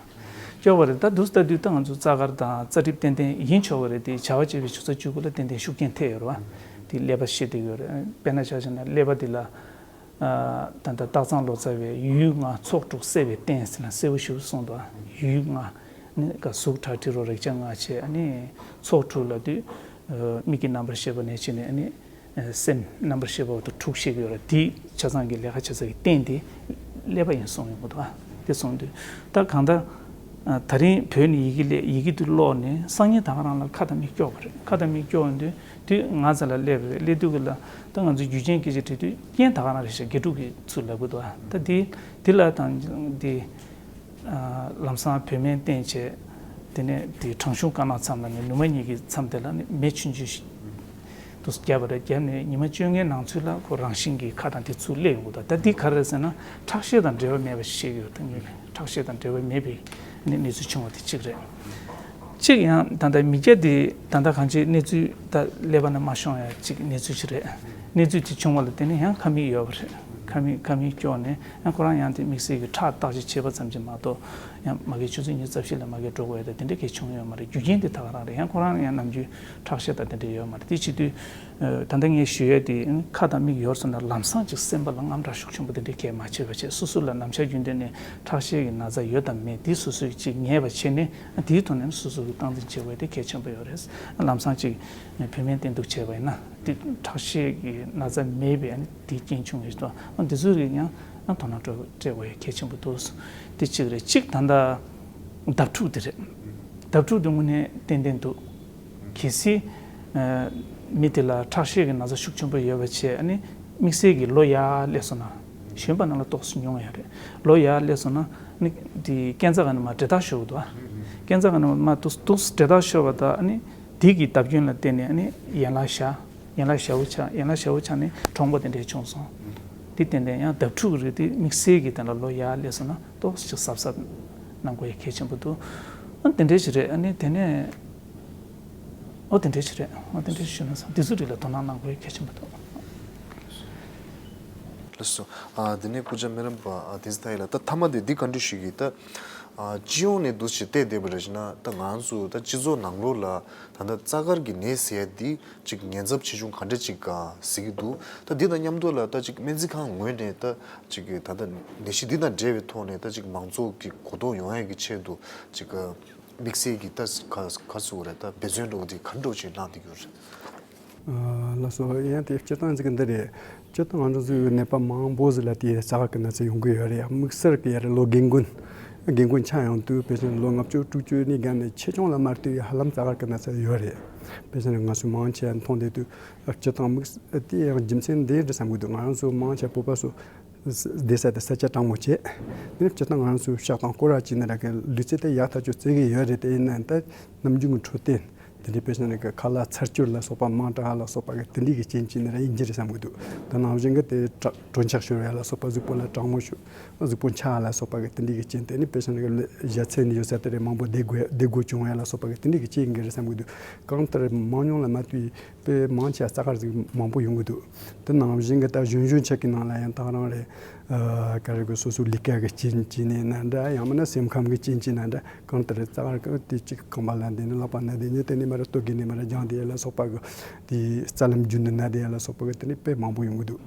སྐྱོག་པ་རེད། ད་དུ་ལྟ་དུས་ད་ང་ཚོ་རྩ་དཀར་དང་རྩ་གྲིབ་ཏན་ཏན་ཡིན་ཆོག་པ་རེད་དེ། བྱ་བ་བྱེད་པའི་ཆུ་ཚོད་བཅུ་དགུ་ལ་ཏན་ཏན་ཤུགས་རྐྱེན་ཐེབས་ཡོད་རེད་བ། དེ་ཀླད་པ་ཤེས་བསྡད་ཡོད་རེད། དཔེར་ན་ཆ་བཞག་ན་ཀླད་པ་དེ་ལ་ཨ་ད་ལྟ་སྟག་ཚང་ལོ་ཙཱ་བས་ཡུལ་ལྔ་ཚོགས་དྲུག་སད་པའི་རྟེན་ཟེར་ན་གསལ་པོ་ཞིག་གསུངས་འདུག་ཡུལ་ལྔ་ནི་ག་གཟུགས་སྒྲ་དྲི་རོ་རེག་བྱ་ལྔ་བྱས། ཨ་ནི་ཚོགས་དྲུག་ལབ་དུས་མིག་གི་རྣམ་པར་ཤེས་པ་ནས་བྱས་ནས། ཨ་ནི་སེམས་རྣམ་པར་ཤེས་པ་བར་དུ་དྲུག་བཤད་ཀྱི་ཡོད་རེད། དེ་ཆ་ཚང་གི་ལས་ཀ་བྱེད་ས་གི་རྟེན་དེ་ཀླད་པ་ཡིན་གསུངས་ཡོང་གི་འདུག་དེ་གསུངས་དུས་ད་གང་ལྟར་ད་རིང་བོད་ནས་ཡི་གེ་སླེབས། ཡི་གེ་དེ་ཀློག་ནས་སང་ཉིན་ད་ག་རང་ལ་ཁ་དང་མིག་སྐྱོག་པ་རེད། ཁ་དང་མིག་སྐྱོག་ཡོང་དུས་དུས་ང་ཚོ་ལ་སླེབས་རེད། སླེབས་དུས་ཀྱི་ལ་ད་ང་ཚོ་རྒྱུ་རྐྱེན་སྐད་ཆ་དྲིས་དུས་རྐྱེན་ད་ག་རང་རེད་ཤག་དགེ་ཕྲུག་གིས་ཚུར་ལབ་གི་འདུག་ད་དེ་དེ་ལ་དང་དེ་ལམ་སང་བོད་སྨན་བསྟེན་བྱས། དེ་ནས་དེ་དྲང་གཞུང་དཀར་ནག་མཚམས་ལ་ནི་ནུ་མ་གཉིས་ཀྱི་མཚམས་དེ་ལ་ནི་མེ་ཆུང་ཆུང་ཞིག་དུ་བརྒྱབ་པ་རེད། བརྒྱབ་ནས་ཉི་མ་བཅོ་ལྔའི་ནང་ཚུད་ལ་ཁོ་རང་བཞིན་གྱིས་ཁ་དང་དེ་ཚུར་སླེབས་ཡོང་གི་འདུག་ད་འདི་ག་རེ་རེད་ཟེར་ན་ཁྲག་ཤེད་དང་འབྲེལ་བ་མེད་པ་ཞིག་ཡོད། ད་ངས་ཁྲག་ཤེད་དང་འབྲེལ་བ་མེད་པའི་ནི་གནས་ཚུལ་བྱུང་བ་དེ་གཅིག་རེད། གཅིག་ཡང་ད་ལྟ་མི་སྐྱ་དེ་ད་ལྟ་གང་ཅིའི་གནས་ཚུལ་ད་ཀླད་པ་ནས་མ་ཤོང་ཡ་གཅིག་གནས་ཚུལ་ཞིག་རེད། གནས་ཚུལ་དེ་བྱུང་བ་ལ་བརྟེན་ནས་ཡང་ཁ་མིག་ཡོད་པ་རེད། ཁ་མིག་ཁ་མིག་སྐྱོག་ནས་ཡང་ཁོ་རང་ཡང་དེ་དམིགས་བསལ་གྱི་ཁྲག་བརྟག་དཔྱད་བྱས་པ་ཙམ་གྱིས་མ་གཏོགས། ཡང་མ་གི་ཆུ་ཚོད་ཉི་ཤུ་རྩ་བཞི་ལ་མ་གི་འགྲོ་དགོས་ཡ་དེ་འདྲ་གས་བྱུང་ཡོད་མ་རེད། རྒྱུ་རྐྱེན་དེ་ད་ག་རང་རེད། ཡང་ཁོ་རང་ཡང་ནམ་རྒྱུན་ཁྲག་ཤེད་དང་དེ་འདྲ་ཡོད་མ་རེད། དེ་བྱེད་དུས་ད་ལྟ་ངས་ཞུ་ཡ་དེ་ཁ་དང་མིག་ཡོར་སོང་ན་ལམ་སང་ཅིག་སེམས་པ་ལ་དངངས་སྐྲག་ཤུགས་ཆེན་པོ་དེ་འདྲ་གས་མ་བྱེད་པ་བྱས། སོ་སོ་ལ་ནམ་ཞག་རྒྱུན་ལྡན་ནས་ཁྲག་ཤེད་ཀྱི་ན་ཚ་ཡོད་དམ་མེད་དེ་སོ་སོས་ཅིག་ངེས་པ་བྱས་ནས། དེའི་ཐོག་ནས་སོ་སོ་གི་སྟངས་འཛིན་བྱེད་དགོས་དེ་གལ་ཆེན་པོ་ཡོད་རེད། ལམ་སང་ཅིག་བོད་སྨན་བསྟེན་གཏུགས་བྱས་པ་ཡིན་ན་དེ་ཁྲག་ཤེད་ཀྱི་ན་ཚ་མེད་པའི་དེ་རྐྱེན་བྱུང་ཡོད་དོ། འདི་ཚོ་རིགས་ཡང་དོ་སྣང་སྤྲད་དགོས་ཡ་གལ་ཆེན་པོ་འདུག་དེ་གཅིག་རེད། གཅིག་ད་ལྟ་བརྡབ་འཁྲུག་དེ་རེད། བརྡབ་འཁྲུག་དེ་དངོས་གནས་ཏན་ཏན་འདུག་གལ་སྲིད་མི་དེ་ལ་ཁྲག་ཤེད་ཀྱི་ན་ཚ་ཤུགས་ཆེན་པོ་ཡོད་པ་བྱས། ཨ་ནི་དམིགས་བསལ་གྱི་ལོ་ཡར་སླེབས་སོང་ན། གཞོན་པ་རྣམས་ལ་ཏོག་ཙམ་ཉུང་བ་ཡོད་རེད། ལོ་ཡར་སླེབས་སོང་ན་ནི་དེ་སྐས་འཛེག་ག་ནས་མར་འདྲེད་འཐག་ཤོར་གི་འདུག་ཨ། སྐས་འཛེག་ག་ནས་མར་ཏོག་ཏོག་ཙམ་འདྲེད་འཐག་ཤོར་བ་དང་། ཨ་ནི་དེ་གི་བརྡབ་སྐྱོན་ལ་བརྟེན་ནས་ཨ་ནི་ཡན་ལག་ཞ། ཡན་ལག་ཞ་བོ་ཆགས། ཡན་ལག་ཞ་བོ་ཆགས་ནས་གྲང་མོ་དེ་འདྲས་བྱུང་སོང་། དེ་ཏན་ཏན་ཡང་བརྡབ་འཁྲུག་གི་རིགས་དེ་དམིགས་བསལ་གྱི་དེ་ལ་ལོ་ཡར་སླེབས་སོང་ན་ཏོག་ཙམ་གཟབ་གཟབ་གནང་དགོས་ཡ་གལ་ཆེན་པོ་འདུག་ཨ་དེ་འདྲས་ཞིག་རེད། ཨ་ནི་དེ་ནས་ཨོ་དེ་འདྲས་ཞིག་རེད། ཨོ་དེ་འདྲས་ཞིག་ཞུ་ན་བསམ། དེ་ཚོ་རིགས་ལ་དོ་སྣང་གནང་དགོས་ཡ་གལ་ཆེན་པོ་འདུག་ལགས་སོ། ཨ་དེ་ནས་སྐུ་བཅར་སྨན་རམས་པ་ཨ་བསྟན་འཛིན་མཐའ་ཡས་ལགས། ད་མཐའ་མ་དེ་འདི་བཀའ་འདྲི་ཞུ་གི། ད་ཨ་སྤྱི་ཡོངས་ནས་འདུ་ཞིག་བལྟས་བསྡད་པ་རེད་ན། ད་ང་ཚོ་ད་སྤྱི་ཚོགས་ནང་ལོགས་ལ་ད་ལྟ་རྩ་དཀར་གྱི་ནད་ཟེར་ཡ་འདི་ཅིག་ཉེན་ཚབས་ཆེ་ཆུང་ག་འདྲ་ཅིག་ག་ཟེར་གྱི་འདུག་ད་འདི་དང་མཉམ་དུ་ལ་ད་ཅིག་སྨན་རྩིས་ཁང་ངོས་ནས་ད་ཅིག་ད་ལྟ་ནད་གཞི་འདི་དང་འབྲེལ་བའི་ཐོག་ནས་ད་ཅིག་མང་ཚོགས་ཀྱི་གོ་རྟོགས་ཡོང་ཡ་གི་ཆེད་དུ་ཅིག་དམིགས་བསལ་གྱི་ད་ག་ག་ཟེར་དགོས་རེད། ད་འབད་བརྩོན་འདྲ་བོ་འདི་ག་འདྲ་ཅིག་གནང་བསྡད་ཀྱི་ཡོད་རེད། ལགས་སོ། ཡང་དེ་སྤྱིར་བཏང་ཟིག་འདི་རེད། སྤྱིར་བཏང་ང་ཚོ་ཚོའི་ནད་པ་མང་པོ་ཟིག་ལ་དེ་རྩ་དཀར་གྱི་ན་ཚ་ཡོང་གི་ཡོད་རེད། དམིགས་བསལ་གྱི་ཡར་ལོ་རྒན་རྒོན། རྒན་རྒོན་ཆགས་ཡོང་དུས་དཔེ་བཞིན་ལོ་ལྔ་བཅུ་དྲུག་ཅུ་ནས་བརྒྱབ་ནས་ཆེ་ཆུང་ལ་མར་དུས་ཧ་ལམ་རྩ་དཀར་གྱི་ན་ཚ་ཡོད་རེད། དཔེ་བཞིན་ང་ཚོས་མང་ཆེ་མཐོང་བསྡད་དུས་སྤྱིར་བཏང་དམིགས་དེ་ཡང་རྒྱུ་མཚན་འདི་རེད་བསམ་གྱི་འདུག་ང་རང་ཚོ་མང་ཆེ་བོད་པ་ཚོ་བསྡད་ས་དེ་ས་ཆ་གྲང་མོ་བྱས། དེ་ནས་སྤྱིར་བཏང་ང་རང་ཚོའི་ཤག་དང་སྐོར་ར་བྱས་ནས་ར་གི་ལུས་རྩལ་དེ་ཡག་ཐག་ཆོད་རྩེ་གི་ཡོད་རེད། དེ་ཡིན་ན་ད་ནམ་རྒྱུན་གྱི་འཕྲོད་བསྟེན་དེ་འདྲའི་དཔེ་བཞིན་ར་གི་ཁ་ལག་ཚར་གཅོད་ལ་སོགས་པ་མང་དྲགས་ལ་སོགས་པ་གི་དེ་འདྲའི་གི་རྐྱེན་གྱིས་ནི་ར་ཡིན་གྱི་རེད་བསམ་གི་འདུག་ད་ནང་བཞིན་གི་དེ་དྲ་གྲོད་ཆག་ཤོར་ཡ་ལ་སོགས་པ། གཟུགས་པོ་ལ་གྲང་མོ་ཤོར། གཟུགས་པོ་འཁྱག་ལ་སོགས་པ་གི་དེ་འདྲའི་གི་རྐྱེན། དེ་ནི་དཔེ་བཞིན་ར་གི་ལ་ཞ་ཚན་ནས་ཡོད་ས་དེ་རེད། མང་པོ་བསྡད་དགོས་བསྡད་དགོས་བྱུང་ཡ་ལ་སོགས་པ་གི་དེ་འདྲའི་གི་རྐྱེན་ཡིན་གྱི་རེད་བསམ་གི་འདུག་གང་ལྟར་མང་ཉུང་ལ་མ་ལྟོས་པའི་མང་ཆེ་བ་རྩ་དཀར་ཟིག་མང་པོ་ཡོང་གི་འདུག་དེ་ནང་བཞིན་གྱི་ད་གཞོན་གཞོན་ཆགས་ཀྱི་ནང་ལ་ཡང་ད་རང་རེད། ཨ་ག་རེ་གི་སོ་སོའི་ལས་ཀ་གི་རྐྱེན་གྱིས་ནས་ན་འདྲ། ཡང་མིན་ན་སེམས་ཁམས་ཀྱི་རྐྱེན་གྱིས་ན་འདྲ། གང་ལྟར་རྩ་དཀར་གི་དེ་གཅིག་རྐང་པ་ལ་འདི་ནི་ལག་པ་ན་འདི་ནི་དེ་ནི་མ་ར་ལྟོ་གི་ནི་མ་ར་རྒྱང་འདི་ལ་སོགས་པ་གི་དེ་རྩ་ལམ་རྒྱུན་དུ་ན་འདི་ལ་སོགས་པ་གི་དེ་ནི་དཔེ་མང་པོ་ཡོང་གི་འདུག་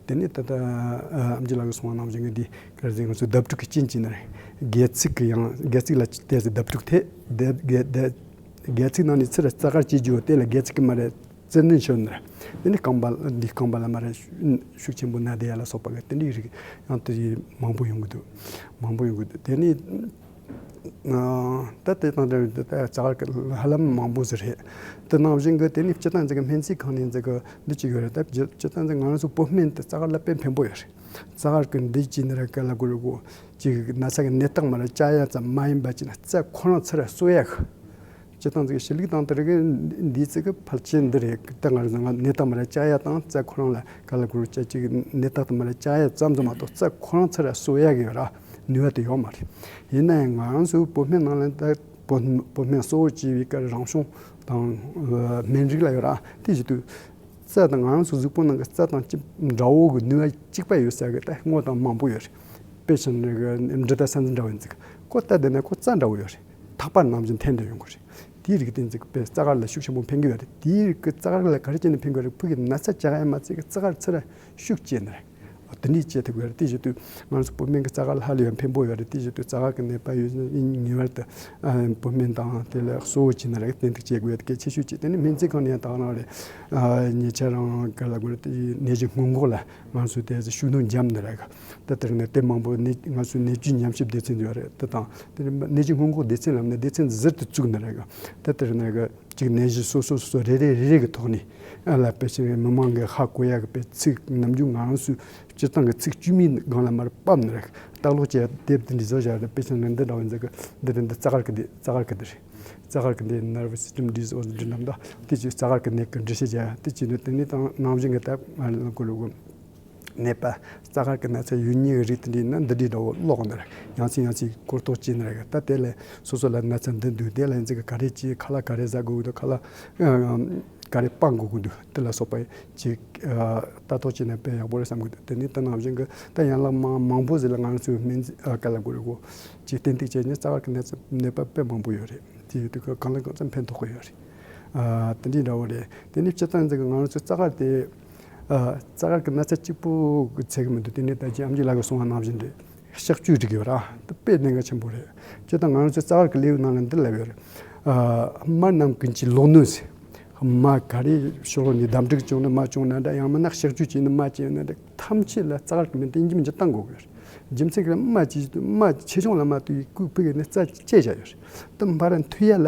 དེ་ནི་ད་ལྟ་ཨ་ཨམ་ཆི་ལགས་ཀྱིས་གསུངས་པ་ནང་བཞིན་གྱི་འདི་ག་རེ་ཟེར། ང་ཚོ་བརྡབ་འཁྲུག་གི་རྐྱེན་གྱིས་ནི་རེད། སྒལ་ཚིགས་ཀྱི་ཡང་སྒལ་ཚིགས་ལ་ཏོག་ཙམ་བརྡབ་འཁྲུག་ཐེབས། སྒལ་སྒལ་སྒལ་སྒལ་ཚིགས་ནང་ནས་ཚུར་རྩ་དཀར་སྐྱེ་རྒྱུ་དེ་ལ་སྒལ་ཚིགས་ཀྱི་མ་རེད། བཙིར་ནས་ཤོར་ནས། དེ་ནི་རྐང་པ་འདི་རྐང་པ་ལ་མར་ཤུགས་ཆེན་པོ་ན་བསྡད་ཡ་ལ་སོགས་པ་གི་དེ་འདྲའི་རིགས་ཡང་དེ་མང་པོ་ཡོང་གི་འདུག་མང་པོ་ཡོང་གི་འདུག་དེ་ནི། ཨ། ད་དེ་དང་འབྲེལ་བའི་ད་རྩ་དཀར་གྱི་ཧ་ལམ་མང་པོ་ཟིག་རེད། དེ་ནང་བཞིན་གྱི་དེ་ནི་སྤྱིར་བཏང་ཅིག་གི་སྨན་རྩིས་ཁང་ནས་ཅིག་གི་འདི་ཅིག་ཡོད་རེད། ད་སྤྱིར་བཏང་ཅིག་ང་རང་ཚོ་བོད་སྨན་དེ་རྩ་དཀར་ལ་དཔེ་ཕན་པོ་ཡོད་རེད། རྩ་དཀར་གྱི་འདི་ཅིག་ནི་ར་ག་ལ་གོ་རེ་གོ་ཅིག་ན་ཚ་གི་ནད་རྟགས་མར་ར་བཅག་ཡ་ཙམ་མ་ཡིན་པ་ཅིག་ན་རྩ་ཁོ་རང་ཚུར་ར་གསོ་ཡ་གི། སྤྱིར་བཏང་ཅིག་གི་ཤི་ལུགས་དང་དེ་རིགས་འདི་ཅིག་གི་ཕལ་ཆེར་འདི་རེད། ད་ང་རང་ཚོ་ནད་རྟགས་མར་ར་བཅག་ཡ་དང་རྩ་ཁོ་རང་ལ་ག་ལ་གོ་རེ་ཅིག་ནད་རྟགས་དེ་མར་ར་བཅག་ཡ་ཙམ་ཙམ་མ་གཏོགས་རྩ་ཁོ་རང་ཚུར་ར་གསོ་ཡ་གི་ཡོད་ར། ནུས་པ་དེ་ཡོད་མ་རེད། ཡིན་ན་ཡང་ང་རང་ཚོའི་བོད་སྨན་ནང་ལ་ད་བོད་བོད་སྨན་གཙོ་བོ་བྱས་པའི་ག་རང་བྱུང་དང་སྨན་རིགས་ལ་ཡོད་ར། དེ་བཞིན་དུ་རྩ་དང་ང་རང་ཚོ་གཟུགས་པོ་ནང་གི་རྩ་དང་གཅིག་འདྲ་བོ་གི་ནུས་པ་གཅིག་པ་ཡོད་ས་གི་ད་དངོས་དང་མང་པོ་ཡོད་རེད། དཔེ་བཞིན་རེ་གི་འབྲི་དང་ས་འཛིན་འདྲ་བོ་ཡིན་ཙིག་ཁོ་ལྟ་བསྡད་ན་ཁོ་རྩ་འདྲ་བོ་ཡོད་རེད། ཐག་པ་ནང་བཞིན་འཐེན་འདོད་ཡོང་གི་རེད། དེའི་རིགས་དེ་ཙིག་དཔེ་རྩ་དཀར་ལ་ཤུགས་ཆེན་པོ་ཕན་གི་ཡོད་རེད། དེའི་རིགས་ཀྱི་རྩ་དཀར་ལ་ག་རེ་བྱས་ནས་ཕན་གི་རེད། ཕུགས་ཀྱི་ན་ཚ་བཅག་ཡ་མ་ཚད་གི་རྩ་དཀར་ཚུར་ར་ཤུགས་སྐྱེད་ནི་རེད། དེ་འདྲས་བྱེད་ཐུབ་ཀྱི་རེད། དེ་བཞིན་དུ་ང་ཚོ་བོད་སྨན་གྱི་རྩ་དཀར་ལ་ཧ་ལས་ཡང་ཕན་པོ་ཡོད་རེད། དེ་བཞིན་དུ་རྩ་དཀར་གྱི་ནད་པ་ཡོད་ན་ངེས་པར་དུ་ཨ་བོད་སྨན་དང་དེ་ལ་གསོ་བོ་བྱས་ན་རེད། ཏན་ཏིག་བྱེད་དགོས་ཡ་དེ་གལ་ཆེ་ཤོས་ཅིག་དེ་ནི་སྨན་རྩིས་ཁང་ནས་ཡང་དག་རང་རེད། ཨ་ཉེ་ཆར་རང་ག་ལ་དགོས་རེད། དེ་ནད་གཞི་སྔོན་འགོག་ལ་ང་ཚོས་དེ་ཤུགས་སྣོན་བརྒྱབ་ནི་རེད། ད་དེ་རིང་ནས་དེ་མང་པོ་ནད་ང་ཚོའི་ནད་བཅོས་ཉམས་ཞིབ་སྡེ་ཚན་ཡོད་རེད། དེ་དང་དེ་ནི་ནད་གཞི་སྔོན་འགོག་སྡེ་ཚན་ལབ་ནས་སྡེ་ཚན་ཟུར་དུ་བཙུགས་ནི་རེད། ད་དེ་རིང་ནས་གཅིག་ནད་གཞི་སོ་སོ་སོ་སོ་རེ་རེ་རེ་རེ་གི་ཐོག་ནས་ཨ་ལ་དཔེ་ཆ་མི་མང་གི་ཧ་གོ་ཡ་གི་དཔེ་ཚིག་ནམ་རྒྱུན་ང་རང་ཚོའི་སྤྱིར་བཏང་གི་ཚིག་བཅུ་མའི་སྒང་ལ་མར་ཕབ་ནི་རེད། ལྟ་ཀློག་བྱས་དེབ་དེ་འདྲ་བཟོ་བཞག་རེད། དཔེ་ཆ་ནི་འདི་འདྲ་བ་འཛིན་གི་འདི་རེད། འདི་རྩ་དཀར་གི་འདི་རྩ་དཀར་གི་འདི་རེད། རྩ་དཀར་གི་འདི་nervous system disorder འདི་རྣམས་དང་དེ་ཅིག་རྩ་དཀར་གི་ནད་གི་འགྲེལ་བཤད་བྱས་དེ་ཅིག་ནི་དེ་ནི་དང་ནང་བཞིན་གི་ད་ང་ལ་གོ་ལོ་གོ་ནད་པ་རྩ་དཀར་གྱི་ན་ཚ་ཡོད་མཁན་གྱི་རིགས་དེ་འདྲ་ཡིན་ན་འདི་འདྲའི་འདྲ་བོ་ཀློག་ནི་རེད། ཡང་སེ་ཡང་སེ་གོ་རྟོགས་བྱས་ནི་རེད། ད་དེ་ལས་སོ་སོ་ལ་ན་ཚ་འདི་འདུག་དེ་ལ་ཡིན་ཚིག་ག་རེ་བྱེད། ཁ་ལག་ག་རེ་ཟ་དགོས་འདུག་ཁ་ལག་ག་རེ་སྤང་དགོས་ཀྱི་འདུག་དེ་ལ་སོགས་པ་ཅིག་ལྟ་རྟོག་བྱས་ན་དཔེ་ཡག་པོ་རེད་བསམ་གྱི་འདུག་དེ་ནས་དེ་ནང་བཞིན་གྱི་ད་ཡན་ལག་མང་མང་པོ་ཟིག་ལ་ང་ཚོའི་སྨན་རྩིས་ག་ལ་དགོས་རེད་གོ་ཅིག་ཏན་ཏིག་བྱས་ནས་རྩ་བ་གི་ནད་ཚ་ནད་པ་དཔེ་མང་པོ་ཡོད་རེད། དེ་ཡོད་དུས་གང་ལ་གང་འཚམ་ཕན་ཐོགས་ཀྱི་ཡོད་རེད། དེ་འདྲའི་འདྲ་བོ་རེད། དེ་ནས་སྤྱིར་བཏང་ཟིག་གི་ང་ཚོའི་རྩ་དཀར་དེ། ཨ། རྩ་དཀར་གྱི་ན་ཚ་གཅིག་པུ་གི་ཚད་གི་མི་འདུག་དེ་ནས་ད་ཅི་ཨམ་ཆི་ལགས་ཀྱིས་གསུངས་པ་ནང་བཞིན་རེད། གཤག་བཅོས་རིགས་ཡོད་ར། དེ་དཔེ་གནད་འགག་ཆེན་པོ་རེད། སྤྱིར་བཏང་ང་རང་ཚོའི་རྩ་དཀར་གྱི་ལེའུ་ནང་ལ་འདི་ལབ་ཡོད་རེད། ཨ། སྨན་རྣམས་ཀུན་གྱི་ལོག་གནོན་ཟེར། སྨན་ག་རེ་ཕྱོགས་ནས་བདམས་སྒྲིག་བྱུང་ན་སྨན་བྱུང་ན་འདྲ། ཡང་མིན་ན་གཤག་བཅོས་བྱས་ན་སྨན་བྱས་ན་འདྲ། ཐམས་ཅད་ལ་རྩ་དཀར་གྱི་སྨན་དེ་ཡིན་གཅིག་མིན་གཅིག་བཏང་དགོས་ཀྱི་ཡོད་རེད། རྒྱུ་མཚན་གྱིས་སྨན་བཅས་སྨན་ཆེ་ཆུང་ལ་མ་ལྟོས་ཡི་ཁུག་ཕུག་གི་ནི་རྩ་བཅད་བཞག་ཡོད་རེད། དེ་མར་མཐུད་ཡ་ལ།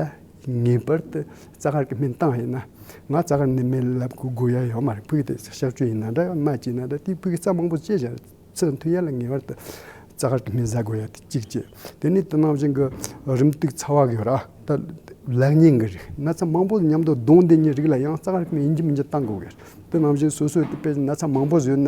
ངེས་པར་དུ་རྩ་དཀར་གྱི་སྨན་བཏང་ཡིན་ན། ང་རྩ་དཀར་ནད་མེད་ལབ་དགོས་དགོས་ཡ་ཡོད་མ་རེད། ཕུག་དེ་གཤག་བཅོས་ཡིན་ན་འདྲ་སྨན་བཅོས་ཡིན་ན་འདྲ་དེའི་ཕུག་རྩ་མང་པོ་བཅད་བཞག་ཚུར་མཐུད་ཡ་ལ་ངེས་པར་དུ་རྩ་དཀར་གྱི་སྨན་ཟ་དགོས་ཡ་དེ་གཅིག་བཅད། དེ་ནས་དེ་ནང་བཞིན་གྱི་རིམས་དུག་ཚ་བ་གི་ར་ད་ལག་ཉེས་ཀྱི་རིགས་ན་ཚ་མང་པོ་མཉམ་དུ་བསྡོངས་བསྡད་མཁན་རིགས་ལ་ཡང་རྩ་དཀར་གྱི་སྨན་ཡིན་གཅིག་མིན་གཅིག་བཏང་དགོས་ཀྱི་རེད། དེ་ནང་བཞིན་སོ་སོའི་དེ་དཔེ་ན་ཚ་མང་པོ་བཟོས་ན་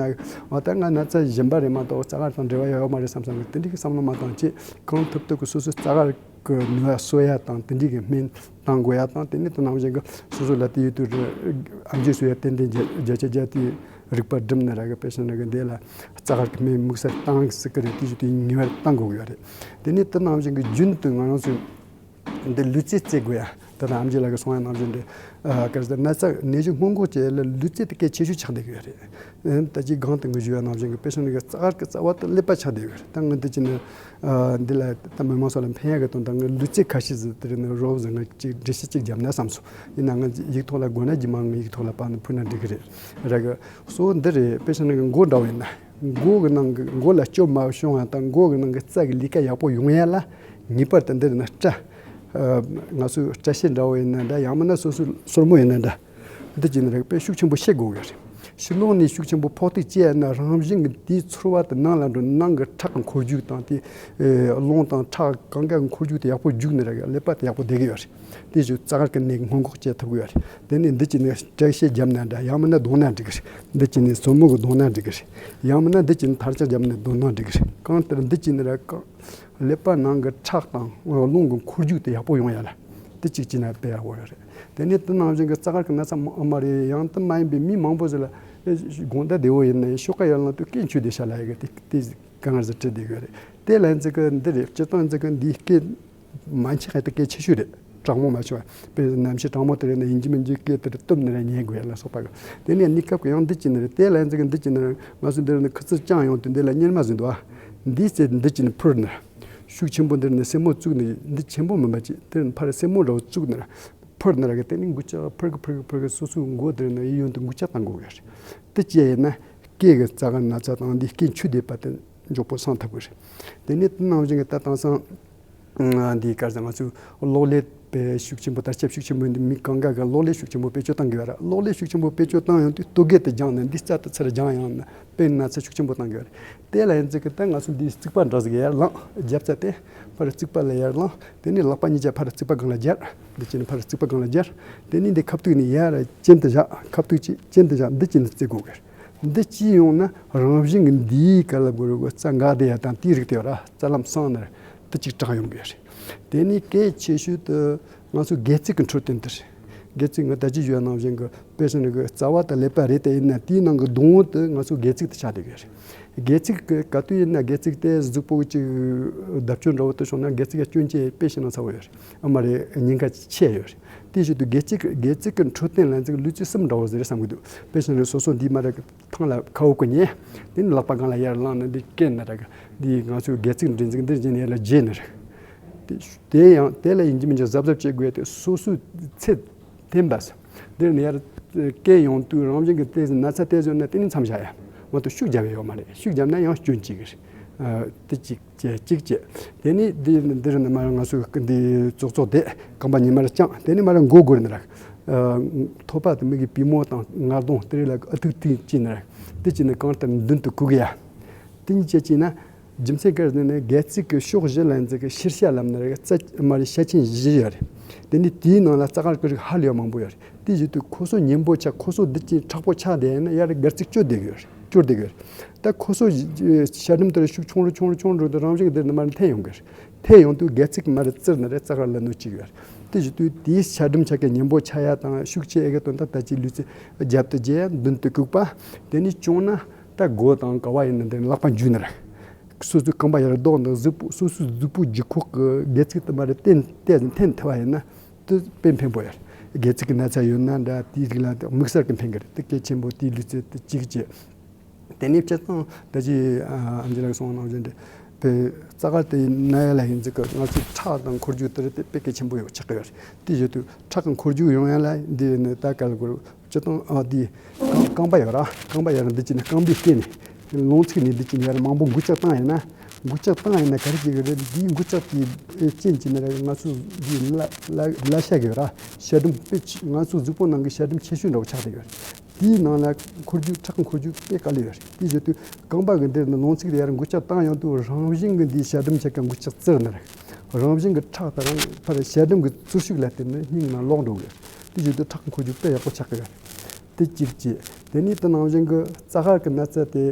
འོ་ད་ང་ན་ཚ་གཞན་པ་རེད་མ་གཏོགས་རྩ་དཀར་དང་འབྲེལ་བ་ཡོད་མ་རེད་བསམ་བསམ་གི་དེ་འདྲའི་བསམ་བློ་མ་བཏང་བྱས་གང་ཐུབ་ཐུབ་ཀྱི་སོ་སོའི་རྩ་དཀར་གི་ནུས་པ་གསོ་ཡ་དང་དེ་འདྲའི་གི་སྨན་བཏང་དགོས་ཡ་དང་དེ་ནས་དེ་ནང་བཞིན་གི་སོ་སོ་ལ་དེ་ཡོད་དུས་ཨམ་ཆི་གསོ་ཡ་ཏན་ཏན་བརྒྱ་ཆ་བརྒྱ་དེ་རིག་པ་སྒྲིམ་ནས་ར་གི་དཔེ་བཞིན་ར་གི་འདི་ལ་རྩ་དཀར་གི་སྨན་དམིགས་བསལ་བཏང་སྲིད་གི་རེད། དེ་ཞིག་དེ་ངེས་པར་བཏང་དགོས་ཀྱི་ཡོད་རེད། དེ་ནས་དེ་ནང་བཞིན་གི་རྒྱུན་དུ་ང་རང་ཚོས་འདི་ལུས་རྩལ་རྩེ་དགོས་ཡ། ད་ལྟ་ཨམ་ཆི་ལགས་ཀྱིས་གསུངས་ཡ་ནང་བཞིན་འདི་ག་རེ་ཟེར་ན་ཚ་ནད་གཞི་སྔོན་འགོག་བྱེད་ཡ་ལ་ལུས་རྩལ་དེ་གལ་ཆེ་ཤོས་ཆགས་བསྡད་ཀྱི་ཡོད་རེད། ད་ཅི་གང་དུ་ངོས་ཞུ་བ་ནང་བཞིན་གྱི་དཔེ་བཞིན་གྱི་རྩ་དཀར་གྱི་རྩ་བ་དེ་ཀླད་པ་ཆགས་བསྡད་ཡོད་རེད། ད་ངས་འདི་ཅི་ནས་འདི་ལ་ད་མི་མང་ཚོ་ལ་ཕན་ཡག་གི་དོན་དག་ངས་ལུས་རྩལ་ཁ་ཤས་ཟིག་དེ་རིང་ནས་རོབ་ཟིག་ངས་ཅིག་འགྲེལ་བཤད་ཅིག་བརྒྱབ་ན་བསམ་སོང་། ཡིན་ན་ང་ཡིག་ཐོག་ལ་དགོས་ན་རྗེས་མ་ངས་ཡིག་ཐོག་ལ་ཕར་ནས་ཕུལ་ན་འགྲིག་གི་རེད། ར་གི་གཙོ་བོ་འདི་རེད། དཔེ་བཞིན་གྱི་མགོ་འདྲ་བོ་ཡིན་ན་མགོ་གི་ནང་གི་མགོ་ལ་སྐྱོན་མ་བྱུང་བ་དང་མགོ་གི་ནང་གི་རྩ་གི་ལས་ཀ་ཡག་པོ་ཡོང་ཡ་ལ་ངེས་པར་དུ་འདི་རེད་ན་སྐྲ་ང་ཚོའི་སྐྲ་ཤད་འདྲ་བོ་ཡིན་ན་འདྲ། ཡང་མིན་ན་སོ་སོའི་སོར་མོ་ཡིན་ན་འདྲ། འདི་བྱས་ནས་རེག་པས་ཤུགས་ཆེན་པོ་བཤད་དགོས་ཀྱི་རེད། ཕྱི་ལོགས་ནས་ཤུགས་ཆེན་པོ་ཕོག་ཐུག་བྱས་ན་རང་བཞིན་གྱི་དེའི་ཚོར་བ་དེ་ནང་ལ་འགྲོ། ནང་གི་ཁྲག་གི་འཁོར་རྒྱུག་དང་དེ་རླུང་དང་ཁྲག་གང་ག་གི་འཁོར་རྒྱུག་དེ་ཡག་པོ་རྒྱུག་ནས་རེག་ཀླད་པ་དེ་ཡག་པོ་བསྡད་ཀྱི་ཡོད་རེད། དེ་བཞིན་རྩ་དཀར་གྱི་ནད་སྔོན་འགོག་བྱེད་ཐུབ་ཀྱི་ཡོད་རེད། དེ་ནས་འདི་བྱས་ནས་སྐྲ་ཤད་བརྒྱབ་ན་འདྲ། ཡང་མིན་ན་བརྡུངས་ན་འགྲིག་གི་རེད། འདི་བྱས་ནས་སོར་མོ་གིས་བརྡུངས་ན་འགྲིག་གི་རེད། ཡང་མིན་ན་འདི་བྱས་ནས་ཐལ་ལྕག་བརྒྱབ་ནས་བརྡུངས་ན་འགྲིག་གི་རེད། གང་ལྟར་འདི་བྱས་ནས་རེག་ཀླད་པ་ནང་གི་ཁྲག་དང་རླུང་གི་འཁོར་རྒྱུག་དེ་ཡག་པོ་ཡོང་ཡ་ལ་དེ་གཅིག་བྱས་ན་དཔེ་ཡག་པོ་ཡོད་རེད། དེ་ནས་དེ་ནང་བཞིན་གྱི་རྩ་དཀར་གྱི་ན་ཚ་མ་མ་རེད། ཡང་དེ་མ་ཡིན་པའི་མི་མང་པོ་ཟིག་ལ་དགོང་དག་བདེ་བོ་ཡིན་ན་ཡང་ཤོག་ཁ་ཡར་ལངས་དུས་སྐད་འཕྱུགས་བསྡད་ཤག་ལབ་ཡ་གི་དེ་དེ་དཀའ་ངལ་ཟིག་འཕྲད་བསྡད་ཡོད་རེད། དེ་ལན་ཚིག་གི་འདི་རེད། སྤྱིར་བཏང་ཚིག་གི་འདིའི་སྐད་མ་འཆི་ཧ་ཏི་སྐད་ཆེ་ཤོས་རེད། གྲང་མོ་མ་བྱུང་བ། དཔེ་གནམ་གཤིས་གྲང་མོ་དེ་རེད་ན་ཡིན་གཅིག་མིན་གཅིག་སྐད་དེ་རེད་གཏུབ་ནི་རེད། ཉལ་དགོས་ཡ་ལ་སོགས་པ་གི། དེ་ནས་གནས་སྐབས་ཀྱི་ཡང་འདི་ཅི་ནི་རེད། དེ་ལན་ཚིག་གི་འདི་ཅི་ནི་རེད། ང་ཚོ་འདི་རེད་ན་ཁུ་ཚུར་བཅང་ཡོང་དུས་འདི་ལ་གཉེར་མ་ཟིན་འདུག་ཨ། འདིའི་རྩེ་འདི་ཅི་ནི་ཕུར་ནི། ཤུགས་ཆེན་པོ་འདི་རེད་ན་སེན་མོ་བཙུགས་ནི། འདི་ཆེན་པོ་མིན་པ་ཅིག་དེ་རེད་ཕར་སེན་མོ་འདྲ་བོ་བཙུགས་ནི་རེད། འཕུར་ནི་ར་གི་དེ་ནི་འགུལ་ལྕག་འཕུར་གི་འཕུར་གི་འཕུར་གི་སོ་སོའི་མགོ་དེར་ནི་གཡས་གཡོན་དུ་འགུལ་ལྕག་བཏང་དགོས་གི་རེད། དེ་བྱས་ཡིན་ན་སྐེ་གི་རྩ་དཀར་ན་ཚ་དང་འདི་སྐེ་མཆུ་དེ་བར་དུ་མགྱོགས་པོ་སངས་ཐུབ་གི་རེད། དེ་ནི་དེ་ནང་བཞིན་གི་ད་དེང་སང་འདི་ག་རེ་ཟེར། ང་ཚོས་གློག་ཀླད་དཔེ་ཤུགས་ཆེན་པོ་དར་ཁྱབ་ཤུགས་ཆེན་པོ་འདི་མི་གང་ག་གི་གློག་ཀླད་ཤུགས་ཆེན་པོ་བེད་སྤྱོད་བཏང་གི་ཡོད་རེད། གློག་ཀླད་ཤུགས་ཆེན་པོ་བེད་སྤྱོད་བཏང་ཡོང་དུས་ལྟོ་གོས་དེ་སྦྱངས་ནས་འདི་རྩ་དེ་ཚུར་སྦྱངས་ཡོང་ན་དཔེ་ན་ཚ་ཤུགས་ཆེན་པོ་བཏང་གི་ཡོད་རེད། དེ་ལ་ཡིན་ཙི་གི་ད་ང་ཚོ་འདི་རྩིག་པ་འདྲ་ཟིག་ཡར་ལངས། རྒྱབ་རྩ་དེ་ཕར་རྩིག་པ་ལ་ཡར་ལངས། དེ་ནས་ལག་པ་གཉིས་ཆ་ཕར་རྩིག་པ་སྒང་ལ་སྦྱར། འདི་བྱས་ནས་ཕར་རྩིག་པ་སྒང་ལ་སྦྱར། དེ་ནས་འདི་ཁ་ཐུག་ནས་ཡར་གྱེན་དུ་བཞག། ཁ་ཐུག་ཅིག་གྱེན་དུ་བཞག། འདི་བྱས་ནས་རྩེ་དགོས་གི། འདི་ཅི་ཡོང་ན་རང་བཞིན་གྱི་འདིའི་ག་ལ་གོ་རུ་གོ་རྩ་འགག་དེ་ཡ་དང་དེའི་རིགས་དེ་ཡོད་ར་རྩ་ལམ་སང་ནར་དེ་གཅིག་དྲག་ཡོང་གི་རེད། དེ་ནས་གལ་ཆེ་ཤོས་དུ་ང་ཚོ་སྒལ་ཚིགས་ཀྱི་འཕྲོད་བསྟེན་དེ་རེད། སྒལ་ཚིགས་ང་ད་ཅི་ཞུ་བ་ནང་བཞིན་གྱི་དཔེ་སྲིན་རིགས་ཀྱི་རྩ་བ་དང་ཀླད་པ་རེད། དེ་ཡིན་ན་དེའི་ནང་གི་གདོང་དུ་ང་ཚོ་སྒལ་ཚིགས་དེ་ཆགས་བསྡད་ཀྱི་རེད། སྒལ་ཚིགས་ཀྱི་ག་དུས་ཡིན་ན་སྒལ་ཚིགས་དེ་གཟུགས་པོ་གཅིག་ལྡབ་སྐྱོན་འདྲ་བོ་དུ་བྱུང་ན་སྒལ་ཚིགས་ཀྱི་སྐྱོན་ཅན་དཔེ་ཞིག་ན་ཚ་བོ་ཡོད་རེད། ཨ་མ་རེད། ཉེན་ཁ་ཆེ་ཡོད་རེད། དེ་བཞིན་དུ་སྒལ་ཚིགས་སྒལ་ཚིགས་ཀྱི་འཕྲོད་བསྟེན་ལ་ཚིགས་ལུས་རྩལ་གསུམ་འདྲ་བོ་ཟེར་བསམ་གྱི་འདུག་དཔེ་བཞིན་དུ་སོ་སོ་འདི་མ་རེད། ཐང་ལ་ཁ་འུག་གི་ཉལ། དེ་ནས་ལག་པ་སྒང་ལ་ཡར་བླངས་ནས་འདི་སྐེ་ནས་ར་གི་འདི་ང་ཚོའི་སྒལ་ཚིགས་འདྲེན་ཚིགས་འདིར་བྱས་ནས་ཡར་ལ་བརྗེས་ནས་ར། དེ་དེ་ཡང་དེ་ལ་ཡིན་གཅིག་མིན་གཅིག་གཟབ་གཟབ་བྱེད་དགོས་ཏེ་སོ་སོའི་ཚེ་འཐེན་པ། འདིར་ནས་ཡར་སྐེ་ཡོང་དུས་རང་བཞིན་གྱི་ཏོག་ཙམ་ན་ཚ་ཏོག་ཙམ་ཡོད་ན་དེ་ནི་མཚམས་བཞག་ཡ། མ་གཏོགས་ཤུགས་རྒྱབ་ཡ་ཡོད་མ་རེད། ཤུགས་རྒྱབ་ན་ཡང་སྐྱོན་གཅིག་གི་རེད། དེ་གཅིག་བྱས་གཅིག་བྱས། དེ་ནས་འདི་འདིར་ནི་མར་ང་ཚོས་འདི་ཙོག་ཙོག་དེ་རྐང་པ་གཉིས་མར་བརྐྱངས། དེ་ནས་མར་མགོ་སྒུར་ནི་ར། ཐོད་པ་དེ་མིག་གི་པུས་མོ་དང་ངར་གདོང་དེ་རིགས་ལ་ཨ་ཐུག་ཐུག་བྱས་ནི་ར། དེ་བྱས་ནས་གང་ལྟར་མདུན་དུ་བཀུག་ཡ། དེ་གཉིས་བྱས་བྱས་ན། རྒྱུ་མཚན་ག་རེ་ཟེར་ན་སྒལ་ཚིགས་ཀྱི་ཕྱོགས་བཞི་ལ་འཛིན་གྱི་ཕྱིར་ཤ་ལབ་ན་རེ་རྩ་མ་རེ་ཤ་ཆེན་བཞི་ཡོད་རེད། དེ་ནི་དེའི་ནང་ལ་རྩ་དཀར་གྱི་རིགས་ཧ་ལས་པ་མང་པོ་ཡོད་རེད། དེ་བཞིན་དུ་ཁོ་སོ་ཉིན་པོ་ཆ་ཁོ་སོ་འདི་ཅིག་མཁྲེགས་པོ་ཆགས་བསྡད་ཡིན་ན་ཡར་སྒལ་ཚིགས་སྐྱོ་བསྡད་ཀྱི་ཡོད་རེད། སྐྱོ་བསྡད་ཀྱི་ཡོད་རེད། ད་ཁོ་སོ་ཤ་སྒྲོམ་དེར་ཤུགས་ཆུང་རུ་ཆུང་རུ་ཆུང་རུ་དུ་རང་བཞིན་དེར་ནི་མར་འཐེན་ཡོང་གི་རེད། འཐེན་ཡོང་དུས་སྒལ་ཚིགས་མར་བཙིར་ནི་རེད། རྩ་དཀར་ལ་གནོད་ཅིག་ཡོད་རེད། དེ་བཞིན་དུ་དེའི་ཤ་སྒྲོམ་ཆ་ག་ཉིན་པོ་ཆགས་ཡ་དང་ཤུགས་ཆེ་ཨེ་གི་དོན་དག་ད་ཅི་ལུས་རྩལ་རྒྱབ་ཏུ་རྒྱས་མདུན་དུ་བཀུག་པ། དེ་ནི་བྱུང་ན། ད་མགོ་དང་ག་བ་ཡིན་ན་དེ་ལག་པ་འཇུས་ནི་རེད། སོ་སོའི་རྐང་པ་ཡར་ལྡོག་འདུག་གཟུགས་པོ་སོ་སོའི་གཟུགས་པོ་ལྗིད་ཁོག་གི་སྒལ་ཚིགས་དེ་མར་བསྟན་བསྟན་འཐེན་ཐུབ་པ་ཡིན་ན་དེ་དཔེ་ཕན་པོ་ཡོད། སྒལ་ཚིགས་ཀྱི་ན་ཚ་ཡོད་ན་འདྲ་དེའི་རིགས་ལ་དམིགས་བསལ་གྱི་ཕན་གི་རེད། དེ་གལ་ཆེན་པོ་དེའི་ལུས་རྩལ་དེ་གཅིག་བྱས། དེ་ནས་སྤྱིར་བཏང་ད་ཅི་ཨ་ཨམ་ཆི་ལགས་གསུངས་གནང་བཞིན་དེ་དཔེ་རྩ་དཀར་དེ་ན་ཡ་ལ་ཡིན་ཙི་གི་ང་ཚོའི་ཁྲག་དང་འཁོར་རྒྱུག་དེ་རེད། དེ་དཔེ་གལ་ཆེན་པོ་ཡོད་ཆགས་ཀྱི་ཡོད་རེད། དེ་བཞིན་དུ་ཁྲག་གི་འཁོར་རྒྱུག་ཡོང་ཡ་ལ་འདི་ནི་ད་ག་ལ་གོ་རེད། སྤྱིར་བཏང་ཨ་འདི་རྐང་རྐང་པ་ཡོད་ར། རྐང་པ་ཡོད་ར་འདི་ཅི་ནི་རྐང་པའི་སྟེང་ནས་ལོང་ཚིགས་ནས་འདི་ཅི་ནི་ཡར་མང་པོ་འགུལ་ལྕག་བཏང་ཡིན་ན། འགུལ་ལྕག་བཏང་ཡིན་ན་ག་རེ་བྱེད་ཀྱི་རེད། འདིའི་འགུལ་ལྕག་གི་རྐྱེན་གྱིས་ནི་ར་ང་ཚོ་འདི་བརླ་བརླ་བརླ་ཤ་གི་ཡོད་ར་ཤ་སྒྲོམ་དཔེ་ཆེ་ང་ཚོ་གཟུགས་པོ་ནང་གི་ཤ་སྒྲོམ་ཆེ་ཤོས་འདྲ་བོ་ཆགས་བསྡད་ཡོད་རེད། དེའི་ནང་ལ་འཁོར་རྒྱུག་ཁྲག་འཁོར་རྒྱུག་དཔེ་དཀའ་ལས་ཡོད་རེད། དེ་བཞིན་དུ་རྐང་པ་གི་འདིར་ནི་ལོང་ཚིགས་དེ་ཡར་འགུལ་ལྕག་བཏང་ཡོང་དུས་རང་བཞིན་གྱི་འདིའི་ཤ་སྒྲོམ་ཆ་ག་འགུལ་ལྕག་བཙིར་ནི་རེད། རང་བཞིན་གྱི་ཁྲག་དང་ཕར་ཤ་སྒྲོམ་གྱི་བཙིར་ཤུགས་ལ་བརྟེན་ནས་སྙིང་ནང་ལོག་འགྲོ་གི་ཡོད། དེ་བཞིན་དུ་ཁྲག་འཁོར་རྒྱུག་དཔེ་ཡག་པོ་ཆགས་ཀྱི་ཡོད། དེ་གཅིག་བྱས། དེ་ནས་དེ་ནང་བཞིན་གྱི་རྩ་དཀར་གྱི་ན་ཚ་དེ་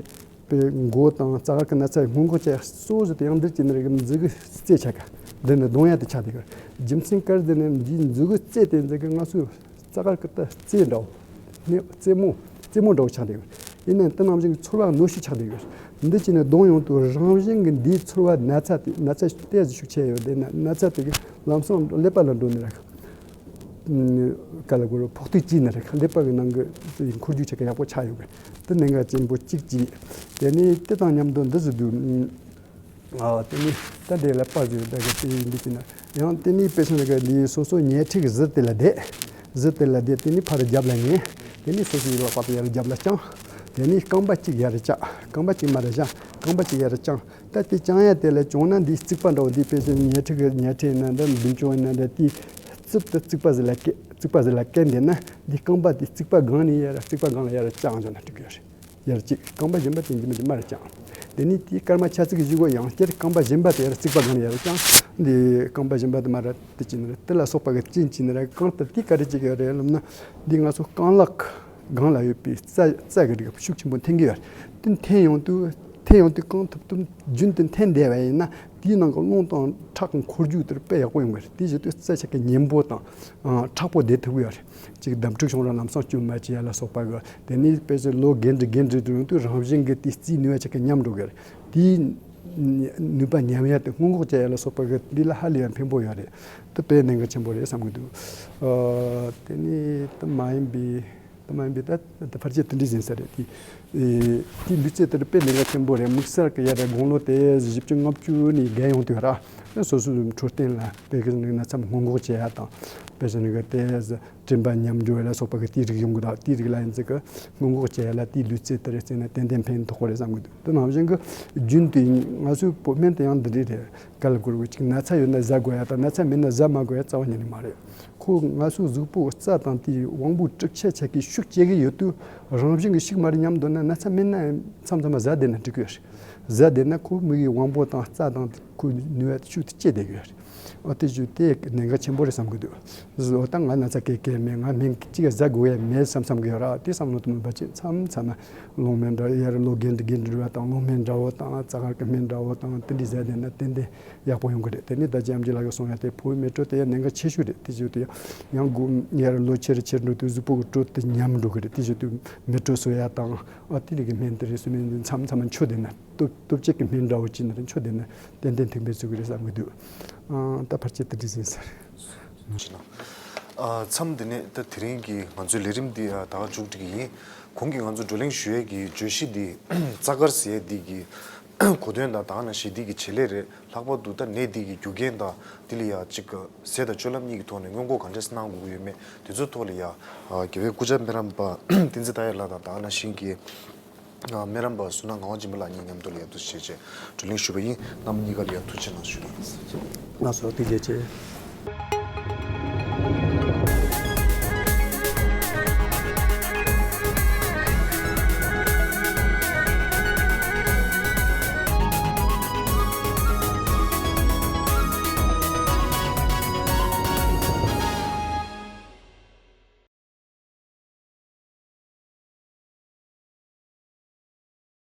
དཔེ་མགོ་དང་རྩ་དཀར་གྱི་ན་ཚ་སྔོན་འགོག་བྱེད་གཙོ་བོ་ཞིག་དེ་ཡང་འདིར་གྱི་ནི་རིགས་མཛུ་གུ་རྩེ་ཆ་ག་འདི་ནི་གདོང་ཡ་དེ་ཆགས་བསྡད་ཀྱི་ཡོད། རྒྱུ་མཚན་ག་རེ་ཟེར་ན་འདིའི་མཛུ་གུ་རྩེ་དེ་འཛིན་གྱི་ང་ཚོའི་རྩ་དཀར་གྱི་ད་རྩེ་འདྲ་བོ། ནི་རྩེ་མོ། རྩེ་མོ་འདྲ་བོ་ཆགས་བསྡད་ཡོད། ཡིན་ནའང་དེ་ནང་བཞིན་གྱི་ཚོར་བ་གནོད་ཤུགས་ཆགས་བསྡད་ཡོད། འདི་ཅི་ནས་གདོང་ཡོང་དུས་རང་བཞིན་གྱི་འདིའི་ཚོར་བ་ན་ཚ་དེ་ན་ཚ་ཏོག་ཙམ་ཤུགས་ཆེ་ཡོད་དེ་ན་ན་ཚ་དེ་གི་ལམ་སང་ཀླད་པ་ལ་འགྲོ་ནི་རེད། ག་ལ་གོ་རུ་ཕོག་ཐུག་བྱས་ནི་རེད། ཀླད་པ་གི་ནང་གི་འཁོར་རྒྱུག་ཆ་ག་ཡག་པོ་ཆགས་ཡོད་གི། དེ་གནད་འགག་ཆེན་པོ་གཅིག་བྱས། དེ་ནས་དེ་དང་མཉམ་དུ་འདི་ཟེར་དུས། ཨ་དེ་ནི་ད་འདི་ལ་པར་ཟེར་ད་གི་དེ་འདི་ཅི་ན་ཡང་དེ་ནི་དཔེ་ཆ་ལ་གི་འདི་སོ་སོ་ཉལ་ཁྲི་གི་གཟི་དེ་ལ་བསྡད། གཟི་དེ་ལ་བསྡད། དེ་ནི་ཕར་རྒྱབ་ལ་ཉལ། དེ་ནི་སོ་སོའི་ལག་པ་དེ་ཡར་རྒྱབ་ལ་བརྐྱངས། དེ་ནི་རྐང་པ་གཅིག་ཡར་བཅག་རྐང་པ་གཅིག་མར་བཞག་རྐང་པ་གཅིག་ཡར་བརྐྱངས། ད་དེ་བརྐྱང་ཡ་དེ་ལ་བྱུང་ན་འདི་རྩིག་པ་འདྲ་བོ་འདི་དཔེ་ཆ་ཉལ་ཁྲི་གི་ཉལ་ཁྲི་ཡིན་ན་འདྲ་མདུན་ཅོག་ཡིན་ན་འདྲ་དེའི་རྩིབ་ཏུ་རྩིག་པ་ཟིག་ལ་བཀལ། རྩིག་པ་ཟིག་ལ་བཀལ་འདི་ན་འདི་རྐང་པ་དེ་རྩིག་པ་སྒང་ནས་ཡར་རྩིག་པ་སྒང་ལ་ཡར་བརྐྱངས་འཇོག་ན་འགྲིག་གི་ཡོད་རེད། ཡར་གཅིག་རྐང་པ་གཞན་པ་དེ་འཇིམ་འཇིམ་མར་བརྐྱངས། དེ་ནས་དེའི་སྐར་མ་ཆ་ཙིག་གི་གཞུག་གུ་ཡང་བསྐྱར་རྐང་པ་གཞན་པ་དེ་ཡར་རྩིག་པ་སྒང་ལ་ཡར་བརྐྱངས། འདི་རྐང་པ་གཞན་པ་དེ་མར་དེ་ཅི་ནི་རེད། དེ་ལ་སོགས་པ་གི་རྐྱེན་ཅི་ནི་རེད། གང་ལྟར་དེ་ག་རེ་བྱེད་ཀྱི་ཡོད་རེད་ལབ་ན། འདི་ང་ཚོ་རྐང་ལག་སྒང་ལ་ཡོད་པའི་རྩ་རྩ་གི་རིགས་ཤུགས་ཆེན་པོ་འཐེན་གྱི་ཡོད་རེད། དེ་འཐེན་ཡོང་དུས་འཐེན་ཡོང་དུས་གང་ཐུབ་ཐུབ་རྒྱུན་དུ་འཐེན་བསྡད་པ་ཡིན་ན་དེའི་ནང་གི་རླུང་དང་ཁྲག་གི་འཁོར་རྒྱུག་དེར་དཔེ་ཡག་པོ་ཡོང་གི་རེད། དེ་བྱེད་དུས་རྩ་ཆ་ག་ཉིན་པོ་དང་ཨ་མཁྲེགས་པོ་བསྡད་ཐུབ་ཀྱི་ཡོད་རེད། གཅིག་འདམ་འཁྲུག་བྱུང་ར་ལམ་སང་སྐྱོན་མ་བྱེད་ཡ་ལ་སོགས་པ་གི། དེ་ནས་དཔེ་ཆ་ལོ་རྒན་འདྲི་རྒན་འདྲི་དུ་ཡོང་དུས་རང་བཞིན་གྱི་དེའི་རྩིས་ནུས་པ་ཆ་ག་ཉམས་འགྲོ་གི་རེད། དེའི་ནུས་པ་ཉམས་ཡ་དེ་སྔོན་འགོག་བྱེད་ཡ་ལ་སོགས་པ་གི་འདི་ལ་ཧ་ལས་ཡང་ཕན་པོ་ཡོད་རེད། དེ་དཔེ་གནད་འགག་ཆེན་པོ་རེད་བསམ་གི་འདུག་ཨ་དེ་ནས་དེ་མ་ཡིན་པའི་དེ་མ་ཡིན་པའི་ད་ད་ཕལ་ཆེར་དེ་འདྲ་ཟིན་ས་རེད་དེ། ཨེ། དེའི་ལུས་རྩལ་དེར་དཔེ་གནད་འགག་ཆེན་པོ་རེད། དམིགས་བསལ་གྱི་ཡ་ར་དགུང་ལོ་དེ་བཞི་བཅུ་ལྔ་བཅུ་ནས་བརྒལ་ཡོང་དུས་ར། སོ་སོའི་འཕྲོད་བསྟེན་ལ་དཔེ་གི་ནི་ན་ཚ་སྔོན་འགོག་བྱེད་ཡ་དང་། དཔེ་བཞིན་གི་དེ་སྤྲིན་པ་ཉམས་འགྱུར་ལ་སོགས་པ་གི་དེའི་རིགས་ཡོང་གི་འདུག་དེའི་རིགས་ལ་ཡིན་ཚེ་གི་སྔོན་འགོག་བྱེད་ཡ་ལ་དེའི་ལུས་རྩལ་དེར་བརྩིས་ན་ཏན་ཏན་ཕན་ཐོགས་རེད་བསམ་གི་འདུག་དེ་ནང་བཞིན་གི་རྒྱུན་དུ་ང་ཚོའི་བོད་སྨན་དེ་ཡང་འདི་འདྲ་རེད། ག་ལ་དགོས་རེད། གཅིག་ན་ཚ་ཡོད་ན་ཟ་དགོས་ཡ་དང་ན་ཚ་མེད་ན་ཟ་མ་དགོས་ཡ་རྩ་བ་ཉིད་ནས་མ་རེད། ཁོ་ང་ཚོའི་གཟུགས་པོ་རྩ་དང་དེའི་དབང་པོ་གྲུབ་ཆ་ཆ་གིས་ཤུགས་སྐྱེ་གི་ཡོད་དུས་རང་བཞིན་གྱི་ཤུགས་མ་རེད་སྙམ་འདོད་ན་ན་ཚ་མེད་ན་མཚམས་མཚམས་ཟ་བསྡད་ན་འགྲིག་གི་ཡོད་རེད། ཟ་བསྡད་ན་ཁོ་མི་གི་དབང་པོ་དང་རྩ་དང་ཁོའི་ནུས་པ་ཤུགས་དེ་སྐྱེ་བསྡད་གི་ཡོད་རེད། ཨོ་དེ་ཞུ་དེ་གནད་འགག་ཆེན་པོ་རེད་བསམ་གི་འདུག་ཨོ་ད་ང་ན་ཚ་གས་གས་མེད། ང་སྨན་གཅིག་ཟ་དགོས་ཡ་མེད་བསམ་བསམ་གི་ཡོད་ར། དེ་བསམ་བློ་དུ་མི་འབབ་ཅིག་མཚམས་མཚམས་ལོང་སྨན་འདྲ་ཡར་ལོ་རྒན་འདྲ་རྒན་འདྲ་ར་དང་ལོང་སྨན་འདྲ་བོ་དང་རྩ་དཀར་གི་སྨན་འདྲ་བོ་དང་དེ་འདྲ་ཟ་བསྡད་ན་ཏན་ཏན་ཡག་པོ་ཡོང་གི་རེད། དེ་ནི་ད་ཅི་ཨམ་ཆི་ལགས་ཀྱིས་གསུངས་ཡ་དེ་ཕོ་བའི་མེ་དྲོད་དེ་ཡང་གནད་འགག་ཆེ་ཤོས་རེད། དེ་བཞིན་དུ་ཡང་ཡང་སྒོ་ཡར་ལོ་ཆེར་ཆེར་འགྲོ་དུས་གཟུགས་པོ་གི་དྲོད་དེ་ཉམས་འགྲོ་གི་རེད། དེ་བཞིན་དུ་མེ་དྲོད་གསོ་ཡ་དང་ཨ་དེ་རིགས་ཀྱི་སྨན་དེ་རེད་སུ་མེད་མཚམས་མཚམས་མཆོད་བསྡད་ན་སྟོབས་སྟོབས་ཆེ་གི་སྨན་འདྲ་བོ་ཅིག་ནི་རེད་མཆོད་བསྡད་ན་ཏན་ཏན་ཐུག་པའི་ཚུལ་གི་རེད་བསམ་གི་འདུག་ཨ་ད་ཕལ་ཆེར་དེ་འདྲ་ཟིན་ས་རེད། ཨ་མཚམས་འདི་ནས་ད་དེ་རིང་གི་ང་ཚོའི་ལས་རིམ་འདི་ཨ་ད་ག་མཇུག་སྒྲིལ་གི་ཡིན། གོང་གི་ང་ཚོ་བགྲོ་གླེང་ཞུ་ཡས་ཀྱི་བརྗོད་གཞི་འདི་རྩ་དཀར་ཟེར་ཡས་འདི་གི་གོ་དོན་དང་ད་ག་ནང་བཞིན་འདི་གི་བྱེད་ལས་རེད། ལྷག་པར་དུ་ད་ནད་འདི་གི་རྒྱུ་རྐྱེན་དང་འདི་ལ་ཡ་གཅིག་ཟས་དང་སྤྱོད་ལམ་གཉིས་ཀྱི་ཐོག་ནས་སྔོན་འགོག་ག་འདྲས་གནང་དགོས་ཀྱི་ཡོད་མེད་དེ་ཚོའི་ཐོག་ལ་ཡ་ཨ་རྒྱལ་བའི་སྐུ་བཅར་སྨན་རམས་པ་བསྟན་འཛིན་ལྟ་ཡེ་ལགས་དང་ད་ག་ནང་བཞིན་གྱི་ཨ་སྨན་རམས་པ་བསོད་ནམས་ངག་དབང་སྦྱིན་པ་ལགས་གཉིས་མཉམ་དུ་ལ་ཡ་འདུ་བྱས་བྱས་བགྲོ་གླེང་ཞུས་པ་ཡིན། རྣམ་པ་གཉིས་ཀ་ལ་ཡ་ཐུགས་རྗེ་གནང་ཞུ་ཡིན། ལགས་སོ་ཐུགས་རྗེ་ཆེ།